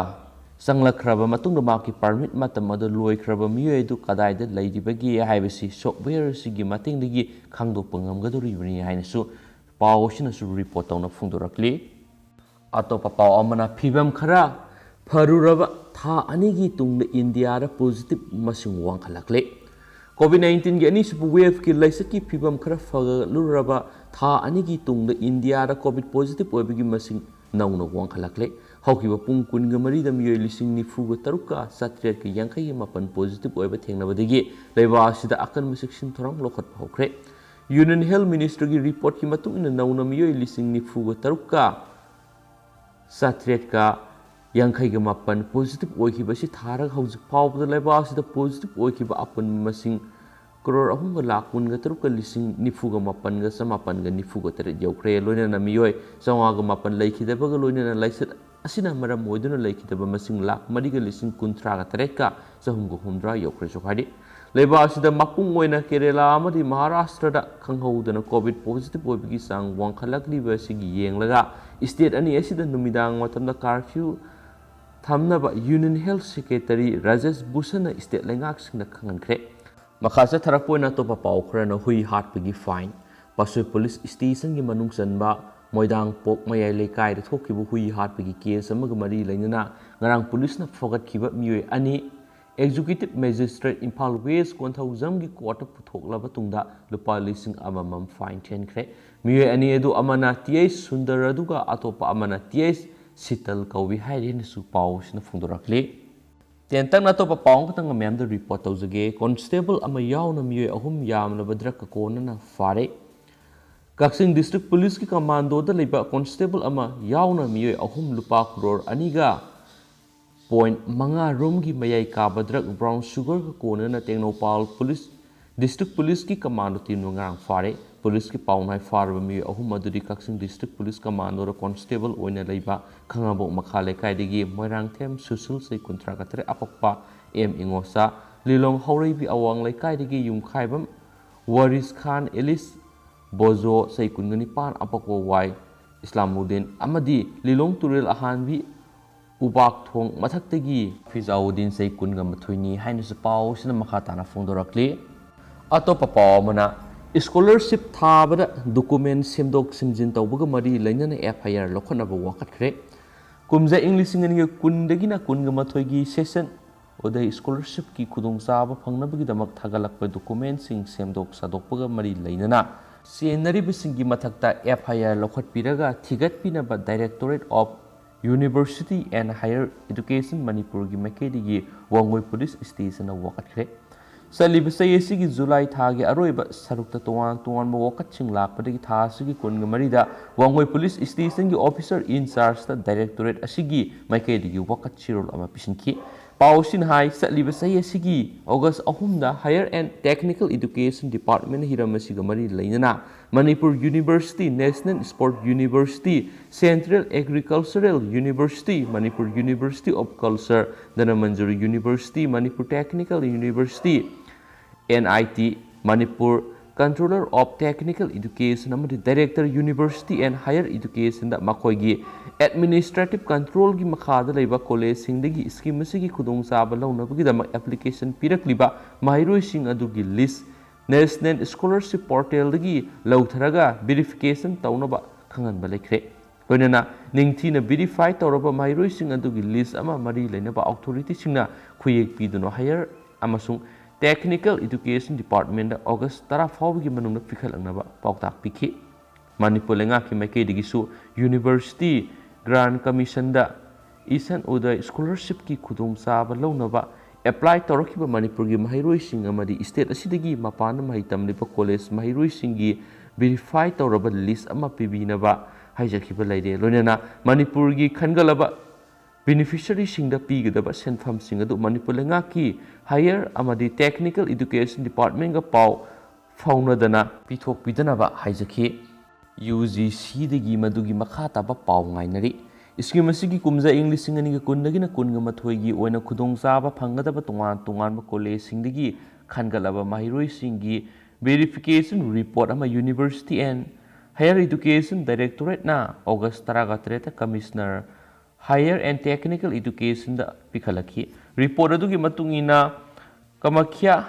ꯆꯪꯂꯛꯈ꯭ꯔꯕ ꯃꯇꯨꯡꯗ ꯃꯍꯥꯛꯀꯤ ꯄꯔꯃꯤꯠ ꯃꯇꯝ ꯑꯗꯨ ꯂꯣꯏꯈ꯭ꯔꯕ ꯃꯤꯑꯣꯏ ꯑꯗꯨ ꯀꯗꯥꯏꯗ ꯂꯩꯔꯤꯕꯒꯦ ꯍꯥꯏꯕꯁꯤ ꯁꯣꯐꯋꯦꯌꯔ ꯑꯁꯤꯒꯤ ꯃꯇꯦꯡꯗꯒꯤ ꯈꯪꯗꯣꯛꯄ ꯉꯝꯒꯗꯧꯔꯤꯕꯅꯤ ꯍꯥꯏꯅꯁꯨ ꯄꯥꯎ ꯑꯁꯤꯅꯁꯨ ꯔꯤꯄꯣꯔꯠ ꯇꯧꯅ ꯐꯣꯡꯗꯣꯔꯛꯂꯤ꯫ ꯑꯇꯣꯞꯄ ꯄꯥꯎ ꯑꯃꯅ ꯐꯤꯕꯝ ꯈꯔ ꯐꯔꯨꯔꯕ ꯊꯥ ꯑꯅꯤꯒꯤ ꯇꯨꯡꯗ ꯏꯟꯗꯤꯌꯥꯗ ꯄꯣꯖꯤꯇꯤꯚ ꯃꯁꯤꯡ ꯋꯥꯡꯈꯠꯂꯛꯂꯦ꯫ ꯀꯣꯚꯤꯗ ꯅꯥꯏꯟꯇꯤꯟꯒꯤ ꯑꯅꯤꯁꯨꯕ ꯋꯦꯚꯀꯤ ꯂꯥꯏꯆꯠꯀꯤ ꯐꯤꯕꯝ ꯈꯔ ꯐꯒꯠꯂꯨꯔꯕ ꯊꯥ ꯑꯅꯤꯒꯤ ꯇꯨꯡꯗ ꯏꯟꯗꯤꯌꯥꯗ ꯀꯣꯚꯤꯗ ꯄꯣꯖꯤꯇꯤꯚ ꯑꯣꯏꯕꯒꯤ ꯃꯁꯤꯡ ꯅꯧꯅ ꯋꯥꯡꯈꯠꯂꯛꯂꯦ꯫ ꯍꯧꯈꯤꯕ ꯄꯨꯡ ꯀꯨꯟꯒ ꯃꯔꯤꯗ ꯃꯤꯑꯣꯏ ꯂꯤꯁꯤꯡ ꯅꯤꯐꯨꯒ ꯇꯔꯨꯛꯀ ꯆꯥꯇ꯭ꯔꯦꯠꯀ ꯌꯥꯡꯈꯩꯒ ꯃꯥꯄꯟ ꯄꯣꯖꯤꯇꯤꯚ ꯑꯣꯏꯕ ꯊꯦꯡꯅꯕꯗꯒꯤ ꯂꯩꯕꯥꯛ ꯑꯁꯤꯗ ꯑꯀꯟꯕ ꯆꯦꯛꯁꯤꯟ ꯊꯧꯔꯥꯡ ꯂꯧꯈꯠꯄ ꯍꯧꯈ꯭ꯔꯦ꯫ ꯌꯨꯅꯤꯌꯟ ꯍꯦꯜꯊ ꯃꯤꯅꯤꯁꯇ꯭ꯔꯤꯒꯤ ꯔꯤꯄꯣꯔꯠꯀꯤ ꯃꯇꯨꯡ ꯏꯟꯅ ꯅꯧꯅ ꯃꯤꯑꯣꯏ ꯂꯤꯁꯤꯡ ꯅꯤꯐꯨꯒ ꯇꯔꯨꯛꯀ ꯆꯥꯇ꯭ꯔꯦꯠꯀ ꯌꯥꯡꯈꯩꯒ ꯃꯥꯄꯟ ꯄꯣꯖꯤꯇꯤꯚ ꯑꯣꯏꯈꯤꯕ ꯑꯁꯤ ꯊꯥꯔꯒ ꯍꯧꯖꯤꯛ ꯐꯥꯎꯕꯗ ꯂꯩꯕꯥꯛ ꯑꯁꯤꯗ ꯄꯣꯖꯤꯇꯤꯚ ꯑꯣꯏꯈꯤꯕ ꯑꯄꯨꯟꯕ ꯃꯁꯤꯡ ꯀ꯭ꯔꯣꯔ ꯑꯍꯨꯝꯒ ꯂꯥꯈ ꯀꯨꯟꯒ ꯇꯔꯨꯛꯀ ꯂꯤꯁꯤꯡ ꯅꯤꯐꯨꯒ ꯃꯥꯄꯟꯒ ꯆꯃꯥꯄꯟꯒ ꯅꯤꯐꯨꯒ ꯇꯔꯦꯠ ꯌꯧꯈ꯭ꯔꯦ꯫ ꯂꯣꯏꯅꯅ ꯃꯤꯑꯣꯏ ꯆꯥꯝꯃꯉꯥꯒ ꯃꯥꯄꯟ ꯂꯩꯈꯤꯗꯕꯒ ꯂꯣꯏꯅꯅ ꯂꯥꯏꯆꯠ ꯑꯁꯤꯅ ꯃꯔꯝ ꯑꯣꯏꯗꯨꯅ ꯂꯩꯈꯤꯗꯕ ꯃꯁꯤꯡ ꯂꯥꯈ ꯃꯔꯤꯒ ꯂꯤꯁꯤꯡ ꯀꯨꯟꯊ꯭ꯔꯥꯒ ꯇꯔꯦꯠꯀ ꯆꯍꯨꯝꯒ ꯍꯨꯝꯗ꯭ꯔꯥ ꯌꯧꯈ꯭ꯔꯦꯁꯨ ꯍꯥꯏꯔꯤ꯫ ꯂꯩꯕꯥꯛ ꯑꯁꯤꯗ ꯃꯄꯨꯡ ꯑꯣꯏꯅ ꯀꯦꯔꯦꯂꯥ ꯑꯃꯗꯤ ꯃꯍꯥꯔꯥꯁꯇ꯭ꯔꯗ ꯈꯪꯍꯧꯗꯅ ꯀꯣꯚꯤꯗ ꯄꯣꯖꯤꯇꯤꯚ ꯑꯣꯏꯕꯒꯤ ꯆꯥꯡ ꯋꯥꯡꯈꯠꯂꯛꯂꯤꯕ ꯑꯁꯤꯒꯤ ꯌꯦꯡꯂꯒ ꯁ꯭ꯇꯦꯠ ꯑꯅꯤ ꯑꯁꯤꯗ ꯅꯨꯃꯤꯗꯥꯡ ꯃꯇꯝꯗ ꯀꯥꯔꯐ꯭ꯌꯨ ꯊꯝꯅꯕ ꯌꯨꯅꯤꯌꯟ ꯍꯦꯜꯊ ꯁꯦꯀ꯭ꯔꯦꯇꯔꯤ ꯔꯥꯖꯦꯁ ꯚꯨꯁꯟꯅ ꯁ꯭ꯇꯦꯠ ꯂꯩꯉꯥꯛꯁꯤꯡꯗ ꯈꯪꯍꯟꯈ꯭ꯔꯦ꯫ ꯃꯈꯥ ꯆꯠꯊꯔꯛꯄ ꯑꯣꯏꯅ ꯑꯇꯣꯞꯄ ꯄꯥꯎ ꯈꯔꯅ ꯍꯨꯏ ꯍꯥꯠꯄꯒꯤ ꯐꯥꯏꯟ꯫ ꯄꯥꯠꯁꯣꯏ ꯄꯨꯂꯤꯁ ꯁ꯭ꯇꯦꯁꯟꯒꯤ ꯃꯅꯨꯡ ꯆꯟꯕ ꯃꯣꯏꯗꯥꯡꯄꯣꯛ ꯃꯌꯥꯏ ꯂꯩꯀꯥꯏꯗ ꯊꯣꯛꯈꯤꯕ ꯍꯨꯏ ꯍꯥꯠꯄꯒꯤ ꯀꯦꯁ ꯑꯃꯒ ꯃꯔꯤ ꯂꯩꯅꯅ ꯉꯔꯥꯡ ꯄꯨꯂꯤꯁꯅ ꯐꯥꯒꯠꯈꯤꯕ ꯃꯤꯑꯣꯏ ꯑꯅꯤ ꯑꯦꯛꯖꯤꯀ꯭ꯌꯨꯇꯤꯚ ꯃꯦꯖꯤꯁꯇ꯭ꯔꯦꯠ ꯏꯝꯐꯥꯜ ꯋꯦꯁ ꯀꯣꯟꯊꯧꯖꯝꯒꯤ ꯀꯣꯔꯠꯇ ꯄꯨꯊꯣꯛꯂꯕ ꯇꯨꯡꯗ ꯂꯨꯄꯥ ꯂꯤꯁꯤꯡ ꯑꯃꯃꯝ ꯐꯥꯏꯟ ꯊꯤꯍꯟꯈ꯭ꯔꯦ꯫ ꯃꯤꯑꯣꯏ ꯑꯅꯤ ꯑꯗꯨ ꯑꯃꯅ ꯇꯤ ꯑꯩꯆ ꯁꯨꯟꯗꯔ ꯑꯗꯨꯒ ꯑꯇꯣꯞꯄ ꯑꯃꯅ ꯇꯤ ꯑꯩꯆ ꯁꯤꯇꯜ ꯀꯧꯏ ꯍꯥꯏꯔꯦꯅꯁꯨ ꯄꯥꯎ ꯑꯁꯤꯅ ꯐꯣꯡꯗꯣꯔꯛꯂꯤ꯫ ꯇꯦꯟꯇꯛꯅ ꯑꯇꯣꯞꯄ ꯄꯥꯎ ꯑꯃꯈꯛꯇꯪ ꯃꯌꯥꯝꯗ ꯔꯤꯄꯣꯔꯠ ꯇꯧꯖꯒꯦ꯫ ꯀꯣꯟꯁꯇꯦꯕꯜ ꯑꯃ ꯌꯥꯎꯅ ꯃꯤꯑꯣꯏ ꯑꯍꯨꯝ ꯌꯥꯝꯂꯕ ꯗ꯭ꯔꯒꯀ ꯀꯣꯟꯅꯅ ꯐꯥꯔꯦ꯫ ꯀꯛꯆꯤꯡ ꯗꯤꯁꯇ꯭ꯔꯤꯛ ꯄꯨꯂꯤꯁꯀꯤ ꯀꯃꯥꯟꯗꯣꯗ ꯂꯩꯕ ꯀꯣꯟꯁꯇꯦꯕꯜ ꯑꯃ ꯌꯥꯎꯅ ꯃꯤꯑꯣꯏ ꯑꯍꯨꯝ ꯂꯨꯄꯥ ꯀ꯭ꯔꯣꯔ ꯑꯅꯤꯒ ꯄꯣꯏꯟꯠ ꯃꯉꯥ ꯔꯣꯝꯒꯤ ꯃꯌꯥꯏ ꯀꯥꯕ ꯗ꯭ꯔꯒ ꯕ꯭ꯔꯥꯎꯟ ꯁꯨꯒꯔꯒ ꯀꯣꯟꯅꯅ ꯇꯦꯡꯅꯧꯄꯥꯜ ꯄꯨꯂꯤꯁ, ꯗꯤꯁꯇ꯭ꯔꯤꯛ ꯄꯨꯂꯤꯁꯀꯤ ꯀꯃꯥꯟꯗꯣ ꯇꯤꯝꯅ ꯉꯔꯥꯡ ꯐꯥꯔꯦ꯫ ꯄꯨꯂꯤꯁꯀꯤ ꯄꯥꯎꯅꯥꯏ ꯐꯥꯔꯕ ꯃꯤꯑꯣꯏ ꯑꯍꯨꯝ ꯑꯗꯨꯗꯤ ꯀꯛꯆꯤꯡ ꯗꯤꯁꯇ꯭ꯔꯤꯛ ꯄꯨꯂꯤꯁ ꯀꯃꯥꯟꯗꯣꯗ ꯀꯣꯟꯁꯇꯦꯕꯜ ꯑꯣꯏꯅ ꯂꯩꯕ ꯈꯪꯉꯕꯣꯛ ꯃꯈꯥ ꯂꯩꯀꯥꯏꯗꯒꯤ ꯃꯣꯏꯔꯥꯡꯊꯦꯝ ꯁꯨꯁꯤꯜ, ꯆꯍꯤ ꯀꯨꯟꯊ꯭ꯔꯥꯒ ꯇꯔꯦꯠ, ꯑꯄꯛꯄ ꯑꯦꯝ ꯏꯉꯣꯆꯥ, ꯂꯤꯂꯣꯡ ꯍꯧꯔꯩꯕꯤ ꯑꯋꯥꯡ ꯂꯩꯀꯥꯏꯗꯒꯤ ꯌꯨꯝꯈꯥꯏꯕꯝ ꯋꯥꯔꯤꯁ ꯈꯥꯟ, ꯑꯦꯂꯤꯁ ꯕꯣꯖꯣ, ꯆꯍꯤ ꯀꯨꯟꯒ ꯅꯤꯄꯥꯟ, ꯑꯄꯛꯄ ꯋꯥꯏ ꯏꯁꯂꯥꯃꯨꯗꯤꯟ, ꯑꯃꯗꯤ ꯂꯤꯂꯣꯡ ꯇꯨꯔꯦꯜ ꯑꯍꯥꯟꯕꯤ ꯎꯕꯥꯛ ꯊꯣꯡ ꯃꯊꯛꯇꯒꯤ ꯐꯤꯖꯥꯎꯗꯤꯟ ꯆꯍꯤ ꯀꯨꯟꯒ ꯃꯥꯊꯣꯏꯅꯤ ꯍꯥꯏꯅꯁꯨ ꯄꯥꯎ ꯑꯁꯤꯅ ꯃꯈꯥ ꯇꯥꯅ ꯐꯣꯡꯗꯣꯔꯛꯂꯤ꯫ ꯑꯇꯣꯞꯄ ꯄꯥꯎ ꯑꯃꯅ, ꯁ꯭ꯀꯣꯂꯔꯁꯤꯞ ꯊꯥꯕꯗ ꯗꯣꯀꯨꯃꯦꯟ ꯁꯦꯝꯗꯣꯛ ꯁꯦꯝꯖꯤꯟ ꯇꯧꯕꯒ ꯃꯔꯤ ꯂꯩꯅꯅ ꯑꯦꯐ ꯑꯥꯏ ꯑꯥꯔ ꯂꯧꯈꯠꯅꯕ ꯋꯥꯀꯠꯈ꯭ꯔꯦ꯫ ꯀꯨꯝꯖꯥ ꯏꯪ ꯂꯤꯁꯤꯡ ꯑꯅꯤꯒ ꯀꯨꯟꯗꯒꯤꯅ ꯀꯨꯟꯒ ꯃꯥꯊꯣꯏꯒꯤ ꯁꯦꯁꯟ ꯎꯗꯩ ꯁ꯭ꯀꯣꯂꯔꯁꯤꯞꯀꯤ ꯈꯨꯗꯣꯡꯆꯥꯕ ꯐꯪꯅꯕꯒꯤꯗꯃꯛ ꯊꯥꯒꯠꯂꯛꯄ ꯗꯣꯀꯨꯃꯦꯟꯁꯤꯡ ꯁꯦꯝꯗꯣꯛ ꯁꯥꯗꯣꯛꯄꯒ ꯃꯔꯤ ꯂꯩꯅꯅ ꯆꯦꯟꯅꯔꯤꯕꯁꯤꯡꯒꯤ ꯃꯊꯛꯇ ꯑꯦꯐ ꯑꯥꯏ ꯑꯥꯔ ꯂꯧꯈꯠꯄꯤꯔꯒ ꯊꯤꯒꯠꯄꯤꯅꯕ Directorate of University and Higher Education ꯃꯅꯤꯄꯨꯔꯒꯤ ꯃꯥꯏꯀꯩꯗꯒꯤ ꯋꯥꯡꯒꯣꯏ ꯄꯨꯂꯤꯁ ꯁ꯭ꯇꯦꯁꯟꯗ ꯋꯥꯀꯠꯈ꯭ꯔꯦ꯫ ꯆꯠꯂꯤꯕ ꯆꯍꯤ ꯑꯁꯤꯒꯤ ꯖꯨꯂꯥꯏ ꯊꯥꯒꯤ ꯑꯔꯣꯏꯕ ꯁꯔꯨꯛꯇ ꯇꯣꯉꯥꯟ ꯇꯣꯉꯥꯟꯕ ꯋꯥꯀꯠꯁꯤꯡ ꯂꯥꯛꯄꯗꯒꯤ ꯊꯥ ꯑꯁꯤꯒꯤ ꯀꯨꯟꯒ ꯃꯔꯤꯗ ꯋꯥꯡꯒꯣꯏ ꯄꯨꯂꯤꯁ ꯁ꯭ꯇꯦꯁꯟꯒꯤ officer in chargeꯇ Directorate ꯑꯁꯤꯒꯤ ꯃꯥꯏꯀꯩꯗꯒꯤ ꯋꯥꯀꯠ ꯆꯦꯔꯣꯜ ꯑꯃ ꯄꯤꯁꯤꯟꯈꯤ꯫ ꯄꯥꯎ ꯑꯁꯤꯅ ꯍꯥꯏ, ꯆꯠꯂꯤꯕ ꯆꯍꯤ ꯑꯁꯤꯒꯤ ꯑꯣꯒꯁ ꯑꯍꯨꯝꯗ Higher and Technical Education Department ꯍꯤꯔꯝ ꯑꯁꯤꯒ ꯃꯔꯤ ꯂꯩꯅꯅ Manipur University, National Sport University, Central Agricultural University, Manipur University of Culture, Dhananjayaree University, Manipur Technical University, N I T, Manipur Controller of Technical Education ꯑꯃꯗꯤ Director University and Higher Educationꯗ ꯃꯈꯣꯏꯒꯤ administrative controlꯒꯤ ꯃꯈꯥꯗ ꯂꯩꯕ collegeꯁꯤꯡꯗꯒꯤ scheme ꯑꯁꯤꯒꯤ ꯈꯨꯗꯣꯡꯆꯥꯕ ꯂꯧꯅꯕꯒꯤꯗꯃꯛ application ꯄꯤꯔꯛꯂꯤꯕ ꯃꯍꯩꯔꯣꯏꯁꯤꯡ ꯑꯗꯨꯒꯤ list National Scholarship Portalꯗꯒꯤ ꯂꯧꯊꯔꯒ verification ꯇꯧꯅꯕ ꯈꯪꯍꯟꯕ ꯂꯩꯈ꯭ꯔꯦ꯫ ꯂꯣꯏꯅꯅ ꯅꯤꯡꯊꯤꯅ verify ꯇꯧꯔꯕ ꯃꯍꯩꯔꯣꯏꯁꯤꯡ ꯑꯗꯨꯒꯤ list ꯑꯃ ꯃꯔꯤ ꯂꯩꯅꯕ authorityꯁꯤꯡꯅ ꯈꯨꯌꯦꯛ ꯄꯤꯗꯨꯅ Higher ꯑꯃꯁꯨꯡ Technical Education Departmentꯗ ꯑꯣꯒꯁ ꯇꯔꯥ ꯐꯥꯎꯕꯒꯤ ꯃꯅꯨꯡꯗ ꯄꯤꯈꯠꯂꯛꯅꯕ ꯄꯥꯎꯇꯥꯛ ꯄꯤꯈꯤ꯫ ꯃꯅꯤꯄꯨꯔ ꯂꯩꯉꯥꯛꯀꯤ ꯃꯥꯏꯀꯩꯗꯒꯤꯁꯨ University Grant Commissionꯗ ꯏꯁꯟ ꯎꯗ scholarshipꯀꯤ ꯈꯨꯗꯣꯡꯆꯥꯕ ꯂꯧꯅꯕ apply ꯇꯧꯔꯛꯈꯤꯕ ꯃꯅꯤꯄꯨꯔꯒꯤ ꯃꯍꯩꯔꯣꯏꯁꯤꯡ ꯑꯃꯗꯤ state ꯑꯁꯤꯗꯒꯤ ꯃꯄꯥꯟꯗ ꯃꯍꯩ ꯇꯝꯂꯤꯕ college ꯃꯍꯩꯔꯣꯏꯁꯤꯡꯒꯤ verify ꯇꯧꯔꯕ list ꯑꯃ ꯄꯤꯕꯤꯅꯕ ꯍꯥꯏꯖꯈꯤꯕ ꯂꯩꯔꯦ꯫ ꯂꯣꯏꯅꯅ ꯃꯅꯤꯄꯨꯔꯒꯤ ꯈꯟꯒꯠꯂꯕ beneficiaryꯁꯤꯡꯗ ꯄꯤꯒꯗꯕ ꯁꯦꯟꯐꯝꯁꯤꯡ ꯑꯗꯨ ꯃꯅꯤꯄꯨꯔ ꯂꯩꯉꯥꯛꯀꯤ Higher ꯑꯃꯗꯤ Technical Education Departmentꯒ ꯄꯥꯎ ꯐꯥꯎꯅꯗꯅ ꯄꯤꯊꯣꯛꯄꯤꯗꯅꯕ ꯍꯥꯏꯖꯈꯤ꯫ UGCꯗꯒꯤ ꯃꯗꯨꯒꯤ ꯃꯈꯥ ꯇꯥꯕ ꯄꯥꯎ ꯉꯥꯏꯅꯔꯤ꯫ Scheme ꯑꯁꯤꯒꯤ ꯀꯨꯝꯖꯥ ꯏꯪ ꯂꯤꯁꯤꯡ ꯑꯅꯤꯒ ꯀꯨꯟꯗꯒꯤꯅ ꯀꯨꯟꯒ ꯃꯥꯊꯣꯏꯒꯤ ꯑꯣꯏꯅ ꯈꯨꯗꯣꯡꯆꯥꯕ ꯐꯪꯒꯗꯕ ꯇꯣꯉꯥꯟ ꯇꯣꯉꯥꯟꯕ collegeꯁꯤꯡꯗꯒꯤ ꯈꯟꯒꯠꯂꯕ ꯃꯍꯩꯔꯣꯏꯁꯤꯡꯒꯤ verification report ꯑꯃ University and Higher Education Directorateꯅ ꯑꯣꯒꯁ ꯇꯔꯥꯒ ꯇꯔꯦꯠꯇ Commissioner Higher and Technical Educationꯗ ꯄꯤꯈꯠꯂꯛꯈꯤ꯫ ꯔꯤꯄꯣꯔꯠ ꯑꯗꯨꯒꯤ ꯃꯇꯨꯡ ꯏꯟꯅ ꯀꯃꯈ꯭ꯌꯥ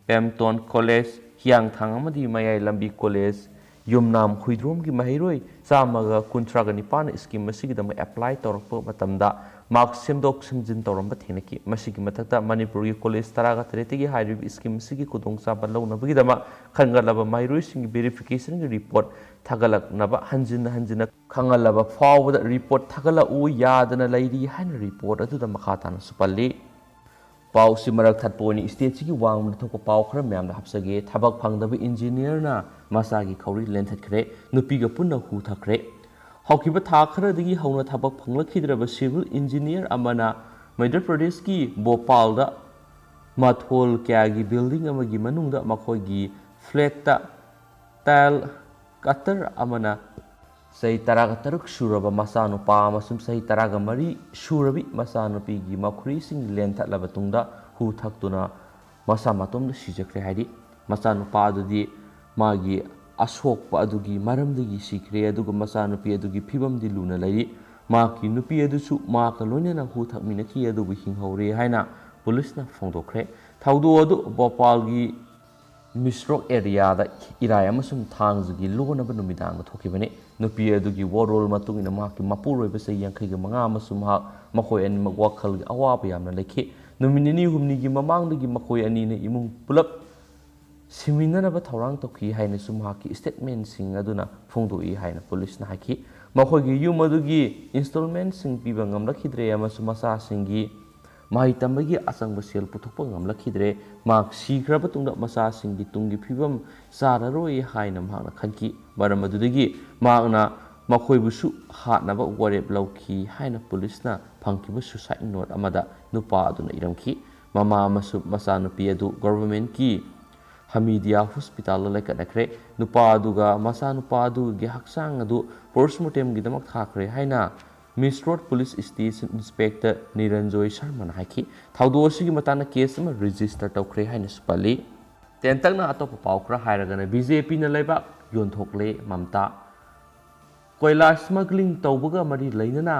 ꯄꯦꯝꯇꯣꯟ ꯀꯣꯂꯦꯖ, ꯍꯤꯌꯥꯡꯊꯥꯡ ꯑꯃꯗꯤ ꯃꯌꯥꯏ ꯂꯝꯕꯤ ꯀꯣꯂꯦꯖ, ꯌꯨꯝꯅꯥꯝ ꯍꯨꯏꯗ꯭ꯔꯣꯝꯒꯤ ꯃꯍꯩꯔꯣꯏ ꯆꯥꯝꯃꯒ ꯀꯨꯟꯊ꯭ꯔꯥꯒ ꯅꯤꯄꯥꯟꯅ ꯁ꯭ꯀꯤꯝ ꯑꯁꯤꯒꯤꯗꯃꯛ ꯑꯦꯄ꯭ꯂꯥꯏ ꯇꯧꯔꯛꯄ ꯃꯇꯝꯗ ꯃꯥꯔꯛ ꯁꯦꯝꯗꯣꯛ ꯁꯦꯝꯖꯤꯟ ꯇꯧꯔꯝꯕ ꯊꯦꯡꯅꯈꯤ꯫ ꯃꯁꯤꯒꯤ ꯃꯊꯛꯇ ꯃꯅꯤꯄꯨꯔꯒꯤ ꯀꯣꯂꯦꯖ ꯇꯔꯥꯒ ꯇꯔꯦꯠꯇꯒꯤ ꯍꯥꯏꯔꯤꯕ ꯁ꯭ꯀꯤꯝ ꯑꯁꯤꯒꯤ ꯈꯨꯗꯣꯡꯆꯥꯕ ꯂꯧꯅꯕꯒꯤꯗꯃꯛ ꯈꯟꯒꯠꯂꯕ ꯃꯍꯩꯔꯣꯏꯁꯤꯡꯒꯤ ꯚꯦꯔꯤꯐꯤꯀꯦꯁꯟꯒꯤ ꯔꯤꯄꯣꯔꯠ ꯊꯥꯒꯠꯂꯛꯅꯕ ꯍꯟꯖꯤꯟ ꯍꯟꯖꯤꯟꯅ ꯈꯪꯍꯜꯂꯕ ꯐꯥꯎꯕꯗ ꯔꯤꯄꯣꯔꯠ ꯊꯥꯒꯠꯂꯛꯎ ꯌꯥꯗꯅ ꯂꯩꯔꯤ ꯍꯥꯏꯅ ꯔꯤꯄꯣꯔꯠ ꯑꯗꯨꯗ ꯃꯈꯥ ꯇꯥꯅꯁꯨ ꯄꯜꯂꯤ꯫ ꯄꯥꯎꯁꯤ ꯃꯔꯛ ꯊꯠꯄ ꯑꯣꯏꯅ ꯁ꯭ꯇꯦꯠꯁꯤꯒꯤ ꯋꯥꯡꯃꯗ ꯊꯣꯛꯄ ꯄꯥꯎ ꯈꯔ ꯃꯌꯥꯝꯗ ꯍꯥꯞꯆꯒꯦ꯫ ꯊꯕꯛ ꯐꯪꯗꯕ ꯏꯟꯖꯤꯅꯤꯌꯔꯅ ꯃꯆꯥꯒꯤ ꯈꯧꯔꯤ ꯂꯦꯟꯊꯠꯈ꯭ꯔꯦ꯫ ꯅꯨꯄꯤꯒ ꯄꯨꯟꯅ ꯍꯨ ꯊꯛꯈ꯭ꯔꯦ꯫ ꯍꯧꯈꯤꯕ ꯊꯥ ꯈꯔꯗꯒꯤ ꯍꯧꯅ ꯊꯕꯛ ꯐꯪꯂꯛꯈꯤꯗ꯭ꯔꯕ ꯁꯤꯚꯤꯜ ꯏꯟꯖꯤꯅꯤꯌꯔ ꯑꯃꯅ ꯃꯙ꯭ꯌ ꯄ꯭ꯔꯗꯦꯁꯀꯤ ꯚꯣꯄꯥꯜꯗ ꯃꯊꯣꯜ ꯀꯌꯥꯒꯤ ꯕꯤꯜꯗꯤꯡ ꯑꯃꯒꯤ ꯃꯅꯨꯡꯗ ꯃꯈꯣꯏꯒꯤ ꯐ꯭ꯂꯦꯠꯇ ꯇꯥꯏꯜ ꯀꯇꯔ ꯑꯃꯅ ꯆꯍꯤ ꯇꯔꯥꯒ ꯇꯔꯨꯛ ꯁꯨꯔꯕ ꯃꯆꯥꯅꯨꯄꯥ ꯑꯃꯁꯨꯡ ꯆꯍꯤ ꯇꯔꯥꯒ ꯃꯔꯤ ꯁꯨꯔꯕꯤ ꯃꯆꯥꯅꯨꯄꯤꯒꯤ ꯃꯈꯨꯔꯤꯁꯤꯡ ꯂꯦꯟꯊꯠꯂꯕ ꯇꯨꯡꯗ ꯍꯨ ꯊꯛꯇꯨꯅ ꯃꯁꯥ ꯃꯇꯣꯝꯗ ꯁꯤꯖꯈ꯭ꯔꯦ ꯍꯥꯏꯔꯤ꯫ ꯃꯆꯥꯅꯨꯄꯥ ꯑꯗꯨꯗꯤ ꯃꯥꯒꯤ ꯑꯁꯣꯛꯄ ꯑꯗꯨꯒꯤ ꯃꯔꯝꯗꯒꯤ ꯁꯤꯈ꯭ꯔꯦ, ꯑꯗꯨꯒ ꯃꯆꯥꯅꯨꯄꯤ ꯑꯗꯨꯒꯤ ꯐꯤꯕꯝꯗꯤ ꯂꯨꯅ ꯂꯩꯔꯤ꯫ ꯃꯍꯥꯛꯀꯤ ꯅꯨꯄꯤ ꯑꯗꯨꯁꯨ ꯃꯍꯥꯛꯀ ꯂꯣꯏꯅꯅ ꯍꯨ ꯊꯛꯃꯤꯟꯅꯈꯤ, ꯑꯗꯨꯕꯨ ꯍꯤꯡꯍꯧꯔꯦ ꯍꯥꯏꯅ ꯄꯨꯂꯤꯁꯅ ꯐꯣꯡꯗꯣꯛꯈ꯭ꯔꯦ꯫ ꯊꯧꯗꯣꯛ ꯑꯗꯨ ꯚꯣꯄꯥꯜꯒꯤ ꯃꯤꯁ꯭ꯔꯣꯛ ꯑꯦꯔꯤꯌꯥꯗ ꯏꯔꯥꯏ ꯑꯃꯁꯨꯡ ꯊꯥꯡꯖꯒꯤ ꯂꯣꯟꯅꯕ ꯅꯨꯃꯤꯗꯥꯡꯗ ꯊꯣꯛꯈꯤꯕꯅꯤ꯫ ꯅꯨꯄꯤ ꯑꯗꯨꯒꯤ ꯋꯥꯔꯣꯜ ꯃꯇꯨꯡ ꯏꯟꯅ ꯃꯍꯥꯛꯀꯤ ꯃꯄꯨꯔꯣꯏꯕ ꯆꯍꯤ ꯌꯥꯡꯈꯩꯒ ꯃꯉꯥ ꯑꯃꯁꯨꯡ ꯃꯍꯥꯛ, ꯃꯈꯣꯏ ꯑꯅꯤꯃꯛ ꯋꯥꯈꯜꯒꯤ ꯑꯋꯥꯕ ꯌꯥꯝꯅ ꯂꯩꯈꯤ꯫ ꯅꯨꯃꯤꯠ ꯅꯤꯅꯤ ꯍꯨꯝꯅꯤꯒꯤ ꯃꯃꯥꯡꯗꯒꯤ ꯃꯈꯣꯏ ꯑꯅꯤꯅ ꯏꯃꯨꯡ ꯄꯨꯂꯞ ꯁꯤꯃꯤꯟꯅꯅꯕ ꯊꯧꯔꯥꯡ ꯇꯧꯈꯤ ꯍꯥꯏꯅꯁꯨ ꯃꯍꯥꯛꯀꯤ ꯁ꯭ꯇꯦꯠꯃꯦꯟꯁꯤꯡ ꯑꯗꯨꯅ ꯐꯣꯡꯗꯣꯛꯏ ꯍꯥꯏꯅ ꯄꯨꯂꯤꯁꯅ ꯍꯥꯏꯈꯤ꯫ ꯃꯈꯣꯏꯒꯤ ꯌꯨꯝ ꯑꯗꯨꯒꯤ ꯏꯟꯁꯇꯣꯜꯃꯦꯟꯁꯤꯡ ꯄꯤꯕ ꯉꯝꯂꯛꯈꯤꯗ꯭ꯔꯦ ꯑꯃꯁꯨꯡ ꯃꯆꯥꯁꯤꯡꯒꯤ ꯃꯍꯩ ꯇꯝꯕꯒꯤ ꯑꯆꯪꯕ ꯁꯦꯜ ꯄꯨꯊꯣꯛꯄ ꯉꯝꯂꯛꯈꯤꯗ꯭ꯔꯦ꯫ ꯃꯍꯥꯛ ꯁꯤꯈ꯭ꯔꯕ ꯇꯨꯡꯗ ꯃꯆꯥꯁꯤꯡꯒꯤ ꯇꯨꯡꯒꯤ ꯐꯤꯕꯝ ꯆꯥꯔꯔꯣꯏ ꯍꯥꯏꯅ ꯃꯍꯥꯛꯅ ꯈꯟꯈꯤ꯫ ꯃꯔꯝ ꯑꯗꯨꯗꯒꯤ ꯃꯍꯥꯛꯅ ꯃꯈꯣꯏꯕꯨꯁꯨ ꯍꯥꯠꯅꯕ ꯋꯥꯔꯦꯞ ꯂꯧꯈꯤ ꯍꯥꯏꯅ ꯄꯨꯂꯤꯁꯅ ꯐꯪꯈꯤꯕ ꯁꯨꯁꯥꯏꯠ ꯅꯣꯠ ꯑꯃꯗ ꯅꯨꯄꯥ ꯑꯗꯨꯅ ꯏꯔꯝꯈꯤ꯫ ꯃꯃꯥ ꯑꯃꯁꯨꯡ ꯃꯆꯥꯅꯨꯄꯤ ꯑꯗꯨ ꯒꯣꯚꯔꯟꯃꯦꯟꯠꯀꯤ ꯍꯃꯤꯗꯤꯌꯥ ꯍꯣꯁꯄꯤꯇꯥꯜꯗ ꯂꯩꯈꯠꯅꯈ꯭ꯔꯦ꯫ ꯅꯨꯄꯥ ꯑꯗꯨꯒ ꯃꯆꯥꯅꯨꯄꯥ ꯑꯗꯨꯒꯤ ꯍꯛꯆꯥꯡ ꯑꯗꯨ ꯄꯣꯁꯃꯣꯔꯇꯦꯝꯒꯤꯗꯃꯛ ꯊꯥꯈ꯭ꯔꯦ ꯍꯥꯏꯅ ꯃꯤꯁ꯭ꯔꯣꯠ ꯄꯨꯂꯤꯁ ꯁ꯭ꯇꯦꯁꯟ ꯏꯟꯁꯄꯦꯛꯇꯔ ꯅꯤꯔꯟꯖꯣꯏ ꯁꯔꯃꯅ ꯍꯥꯏꯈꯤ꯫ ꯊꯧꯗꯣꯛ ꯑꯁꯤꯒꯤ ꯃꯇꯥꯡꯗ ꯀꯦꯁ ꯑꯃ ꯔꯦꯖꯤꯁꯇꯔ ꯇꯧꯈ꯭ꯔꯦ ꯍꯥꯏꯅꯁꯨ ꯄꯜꯂꯤ꯫ ꯇꯦꯟꯇꯛꯅ ꯑꯇꯣꯞꯄ ꯄꯥꯎ ꯈꯔ ꯍꯥꯏꯔꯒꯅ, ꯕꯤ ꯖꯦ ꯄꯤꯅ ꯂꯩꯕꯥꯛ ꯌꯣꯟꯊꯣꯛꯂꯦ꯫ ꯃꯝꯇꯥ꯫ ꯀꯣꯏꯂꯥ ꯁ꯭ꯃꯒ꯭ꯂꯤꯡ ꯇꯧꯕꯒ ꯃꯔꯤ ꯂꯩꯅꯅ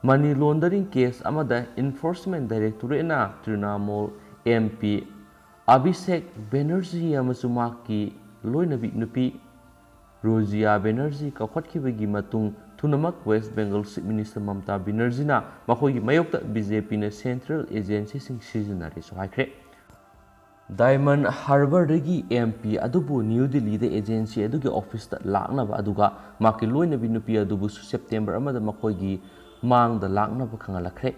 Money laundering case ꯑꯃꯗ Enforcement Directorateꯅ ꯇ꯭ꯔꯤꯅꯥꯃꯣꯜ MP ꯑꯚꯤꯁꯦꯛ ꯕꯦꯅꯔꯖꯤ ꯑꯃꯁꯨꯡ ꯃꯍꯥꯛꯀꯤ ꯂꯣꯏꯅꯕꯤ ꯅꯨꯄꯤ ꯔꯣꯖꯤꯌꯥ ꯕꯦꯅꯔꯖꯤ ꯀꯧꯈꯠꯈꯤꯕꯒꯤ ꯃꯇꯨꯡ ꯊꯨꯅꯃꯛ West Bengal Chief Minister Mamta ꯕꯦꯅꯔꯖꯤꯅ ꯃꯈꯣꯏꯒꯤ ꯃꯥꯌꯣꯛꯇ BJPꯅ central agencyꯁꯤꯡ ꯁꯤꯖꯤꯟꯅꯔꯦꯁꯨ ꯍꯥꯏꯈ꯭ꯔꯦ꯫ Diamond Harbourꯗꯒꯤ MP ꯑꯗꯨꯕꯨ ꯅ꯭ꯌꯨ ꯗꯤꯜꯂꯤꯗ agency ꯑꯗꯨꯒꯤ officeꯇ ꯂꯥꯛꯅꯕ, ꯑꯗꯨꯒ ꯃꯍꯥꯛꯀꯤ ꯂꯣꯏꯅꯕꯤ ꯅꯨꯄꯤ ꯑꯗꯨꯕꯨꯁꯨ September ꯑꯃꯗ ꯃꯈꯣꯏꯒꯤ ꯃꯥꯡꯗ ꯂꯥꯛꯅꯕ ꯈꯪꯍꯜꯂꯛꯈ꯭ꯔꯦ꯫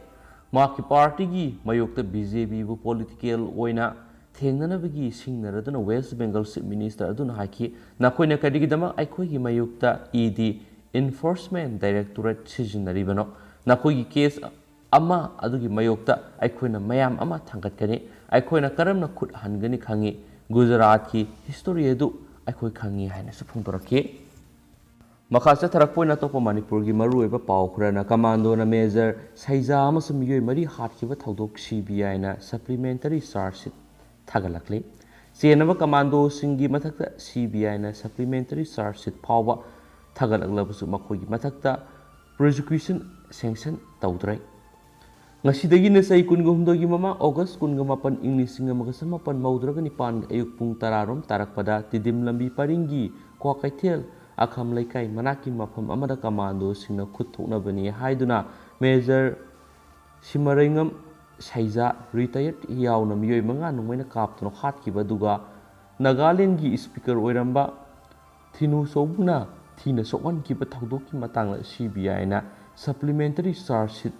ꯃꯍꯥꯛꯀꯤ partyꯒꯤ ꯃꯥꯌꯣꯛꯇ BJPꯕꯨ political ꯑꯣꯏꯅ ꯊꯦꯡꯅꯅꯕꯒꯤ ꯁꯤꯡꯅꯔꯗꯨꯅ West Bengal Chief Minister ꯑꯗꯨꯅ ꯍꯥꯏꯈꯤ, "ꯅꯈꯣꯏꯅ ꯀꯔꯤꯒꯤꯗꯃꯛ ꯑꯩꯈꯣꯏꯒꯤ ꯃꯥꯌꯣꯛꯇ ED, Enforcement Directorate ꯁꯤꯖꯤꯟꯅꯔꯤꯕꯅꯣ? ꯅꯈꯣꯏꯒꯤ case ꯑꯃ ꯑꯗꯨꯒꯤ ꯃꯥꯌꯣꯛꯇ ꯑꯩꯈꯣꯏꯅ ꯃꯌꯥꯝ ꯑꯃ ꯊꯥꯡꯒꯠꯀꯅꯤ꯫ ꯑꯩꯈꯣꯏꯅ ꯀꯔꯝꯅ ꯈꯨꯠ ꯍꯟꯒꯅꯤ ꯈꯪꯏ꯫ ꯒꯨꯖꯔꯥꯠꯀꯤ history ꯑꯗꯨ ꯑꯩꯈꯣꯏ ꯈꯪꯏ" ꯍꯥꯏꯅꯁꯨ ꯐꯣꯡꯗꯣꯔꯛꯈꯤ꯫ ꯃꯈꯥ ꯆꯠꯊꯔꯛꯄ ꯑꯣꯏꯅ ꯑꯇꯣꯞꯄ ꯃꯅꯤꯄꯨꯔꯒꯤ ꯃꯔꯨꯑꯣꯏꯕ ꯄꯥꯎ ꯈꯔꯅ, ꯀꯃꯥꯟꯗꯣꯅ Major ꯁꯩꯖꯥ ꯑꯃꯁꯨꯡ ꯃꯤꯑꯣꯏ ꯃꯔꯤ ꯍꯥꯠꯈꯤꯕ ꯊꯧꯗꯣꯛ CBIꯅ supplementary charge sheet ꯊꯥꯒꯠꯂꯛꯂꯤ꯫ ꯆꯦꯟꯅꯕ ꯀꯃꯥꯟꯗꯣꯁꯤꯡꯒꯤ ꯃꯊꯛꯇ CBIꯅ supplementary charge sheet ꯐꯥꯎꯕ ꯊꯥꯒꯠꯂꯛꯂꯕꯁꯨ ꯃꯈꯣꯏꯒꯤ ꯃꯊꯛꯇ prosecution sanction ꯇꯧꯗ꯭ꯔꯦ꯫ ꯉꯁꯤꯗꯒꯤꯅ ꯆꯍꯤ ꯀꯨꯟꯒ ꯍꯨꯝꯗꯣꯏꯒꯤ ꯃꯃꯥꯡ August ꯀꯨꯟꯒ ꯃꯥꯄꯟ ꯏꯪ ꯂꯤꯁꯤꯡ ꯑꯃꯒ ꯆꯃꯥꯄꯟ ꯃꯧꯗ꯭ꯔꯥꯒ ꯅꯤꯄꯥꯟ ꯑꯌꯨꯛ ꯄꯨꯡ ꯇꯔꯥꯔꯣꯝ ꯇꯥꯔꯛꯄꯗ ꯇꯤꯗꯤꯝ ꯂꯝꯕꯤ ꯄꯔꯤꯡꯒꯤ ꯀ꯭ꯋꯥꯀꯩꯊꯦꯜ ꯑꯈꯝ ꯂꯩꯀꯥꯏ ꯃꯅꯥꯛꯀꯤ ꯃꯐꯝ ꯑꯃꯗ ꯀꯃꯥꯟꯗꯣꯁꯤꯡꯅ ꯈꯨꯠ ꯊꯣꯛꯅꯕꯅꯤ ꯍꯥꯏꯗꯨꯅ Major ꯁꯤꯃꯔꯩꯉꯝ ꯁꯩꯖꯥ, retired, ꯌꯥꯎꯅ ꯃꯤꯑꯣꯏ ꯃꯉꯥ ꯅꯣꯡꯃꯩꯅ ꯀꯥꯞꯇꯨꯅ ꯍꯥꯠꯈꯤꯕ ꯑꯗꯨꯒ ꯅꯥꯒꯥꯂꯦꯟꯒꯤ speaker ꯑꯣꯏꯔꯝꯕ ꯊꯤꯅꯨ ꯆꯧꯕꯨꯅ ꯊꯤꯅ ꯁꯣꯛꯍꯟꯈꯤꯕ ꯊꯧꯗꯣꯛꯀꯤ ꯃꯇꯥꯡꯗ CBIꯅ supplementary charge sheet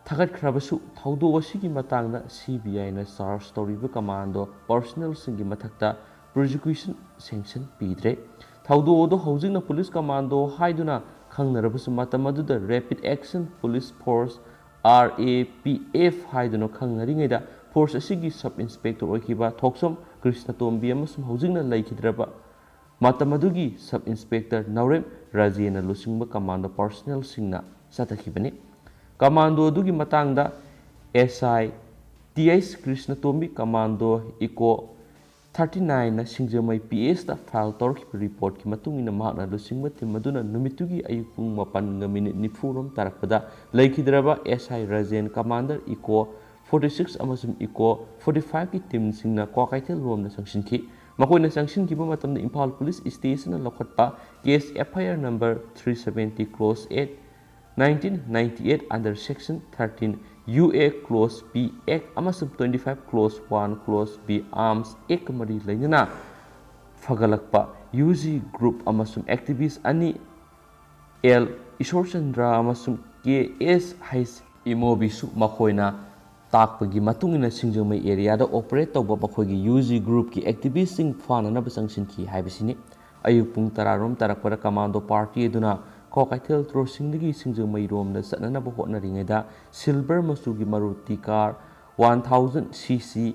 ꯊꯥꯒꯠꯈ꯭ꯔꯕꯁꯨ, ꯊꯧꯗꯣꯛ ꯑꯁꯤꯒꯤ ꯃꯇꯥꯡꯗ CBIꯅ charge ꯇꯧꯔꯤꯕ ꯀꯃꯥꯟꯗꯣ personnelꯁꯤꯡꯒꯤ ꯃꯊꯛꯇ prosecution sanction ꯄꯤꯗ꯭ꯔꯦ꯫ ꯊꯧꯗꯣꯛ ꯑꯗꯨ ꯍꯧꯖꯤꯛꯅ police commando ꯍꯥꯏꯗꯨꯅ ꯈꯪꯅꯔꯕꯁꯨ, ꯃꯇꯝ ꯑꯗꯨꯗ Rapid Action Police Force, RAPF, ꯍꯥꯏꯗꯨꯅ ꯈꯪꯅꯔꯤꯉꯩꯗ force ꯑꯁꯤꯒꯤ sub inspector ꯑꯣꯏꯈꯤꯕ ꯊꯣꯛꯆꯣꯝ ꯀ꯭ꯔꯤꯁꯅꯇꯣꯝꯕꯤ ꯑꯃꯁꯨꯡ ꯍꯧꯖꯤꯛꯅ ꯂꯩꯈꯤꯗ꯭ꯔꯕ ꯃꯇꯝ ꯑꯗꯨꯒꯤ sub inspector ꯅꯥꯎꯔꯦꯝ ꯔꯥꯖꯦꯅ ꯂꯨꯆꯤꯡꯕ commando personnelꯁꯤꯡꯅ ꯆꯠꯊꯈꯤꯕꯅꯤ꯫ Commando ꯑꯗꯨꯒꯤ ꯃꯇꯥꯡꯗ SI TH ꯀ꯭ꯔꯤꯁꯅꯇꯣꯝꯕꯤ, commando eco thirty ꯅꯥꯏꯟꯅ ꯁꯤꯡꯖꯃꯩ ꯄꯤ ꯑꯦꯁꯇ ꯐꯥꯏꯜ ꯇꯧꯔꯛꯈꯤꯕ ꯔꯤꯄꯣꯔꯠꯀꯤ ꯃꯇꯨꯡ ꯏꯟꯅ, ꯃꯍꯥꯛꯅ ꯂꯨꯆꯤꯡꯕ ꯇꯤꯝ ꯑꯗꯨꯅ ꯅꯨꯃꯤꯠꯇꯨꯒꯤ ꯑꯌꯨꯛ ꯄꯨꯡ ꯃꯥꯄꯟꯒ ꯃꯤꯅꯤꯠ ꯅꯤꯐꯨ ꯔꯣꯝ ꯇꯥꯔꯛꯄꯗ ꯂꯩꯈꯤꯗ꯭ꯔꯕ S I Rajen, commander echo forty six ꯑꯃꯁꯨꯡ ꯏꯀꯣ ꯐꯣꯔꯇꯤ ꯐꯥꯏꯚꯀꯤ ꯇꯤꯝꯁꯤꯡꯅ ꯀ꯭ꯋꯥꯀꯩꯊꯦꯜ ꯔꯣꯝꯗ ꯆꯪꯁꯤꯟꯈꯤ꯫ ꯃꯈꯣꯏꯅ ꯆꯪꯁꯤꯟꯈꯤꯕ ꯃꯇꯝꯗ ꯏꯝꯐꯥꯜ ꯄꯨꯂꯤꯁ ꯁ꯭ꯇꯦꯁꯟꯅ ꯂꯧꯈꯠꯄ case F I R number three seventy, close at, nineteen ninety eight under section thirteen U A clause B Act ꯑꯃꯁꯨꯡ twenty five clause one clause B arms Act ꯀ ꯃꯔꯤ ꯂꯩꯅꯅ ꯐꯒꯠꯂꯛꯄ ꯌꯨ ꯖꯤ ꯒ꯭ꯔꯨꯞ ꯑꯃꯁꯨꯡ ꯑꯦꯛꯇꯤꯚꯤꯁ ꯑꯅꯤ, L ꯏꯁꯣꯔꯆꯟꯗ꯭ꯔ ꯑꯃꯁꯨꯡ ꯀꯦ ꯑꯦꯁ ꯍꯩꯁ ꯏꯃꯣꯕꯤꯁꯨ ꯃꯈꯣꯏꯅ ꯇꯥꯛꯄꯒꯤ ꯃꯇꯨꯡ ꯏꯟꯅ ꯁꯤꯡꯖꯃꯩ ꯑꯦꯔꯤꯌꯥꯗ ꯑꯣꯄꯔꯦꯠ ꯇꯧꯕ ꯃꯈꯣꯏꯒꯤ ꯌꯨ ꯖꯤ ꯒ꯭ꯔꯨꯞꯀꯤ ꯑꯦꯛꯇꯤꯚꯤꯁꯁꯤꯡ ꯐꯥꯅꯅꯕ ꯆꯪꯁꯤꯟꯈꯤ ꯍꯥꯏꯕꯁꯤꯅꯤ꯫ ꯑꯌꯨꯛ ꯄꯨꯡ ꯇꯔꯥ ꯔꯣꯝ ꯇꯥꯔꯛꯄꯗ ꯀꯃꯥꯟꯗꯣ ꯄꯥꯔꯇꯤ ꯑꯗꯨꯅ ꯀ꯭ꯋꯥꯀꯩꯊꯦꯜ ꯇ꯭ꯔꯣꯁꯤꯡꯗꯒꯤ ꯁꯤꯡꯖꯃꯩꯔꯣꯝꯗ ꯆꯠꯅꯅꯕ ꯍꯣꯠꯅꯔꯤꯉꯩꯗ ꯁꯤꯜꯚꯔ ꯃꯆꯨꯒꯤ ꯃꯔꯨꯇꯤ ꯀꯥꯔ ꯋꯥꯟ ꯊꯥꯎꯖꯟ ꯁꯤ ꯁꯤ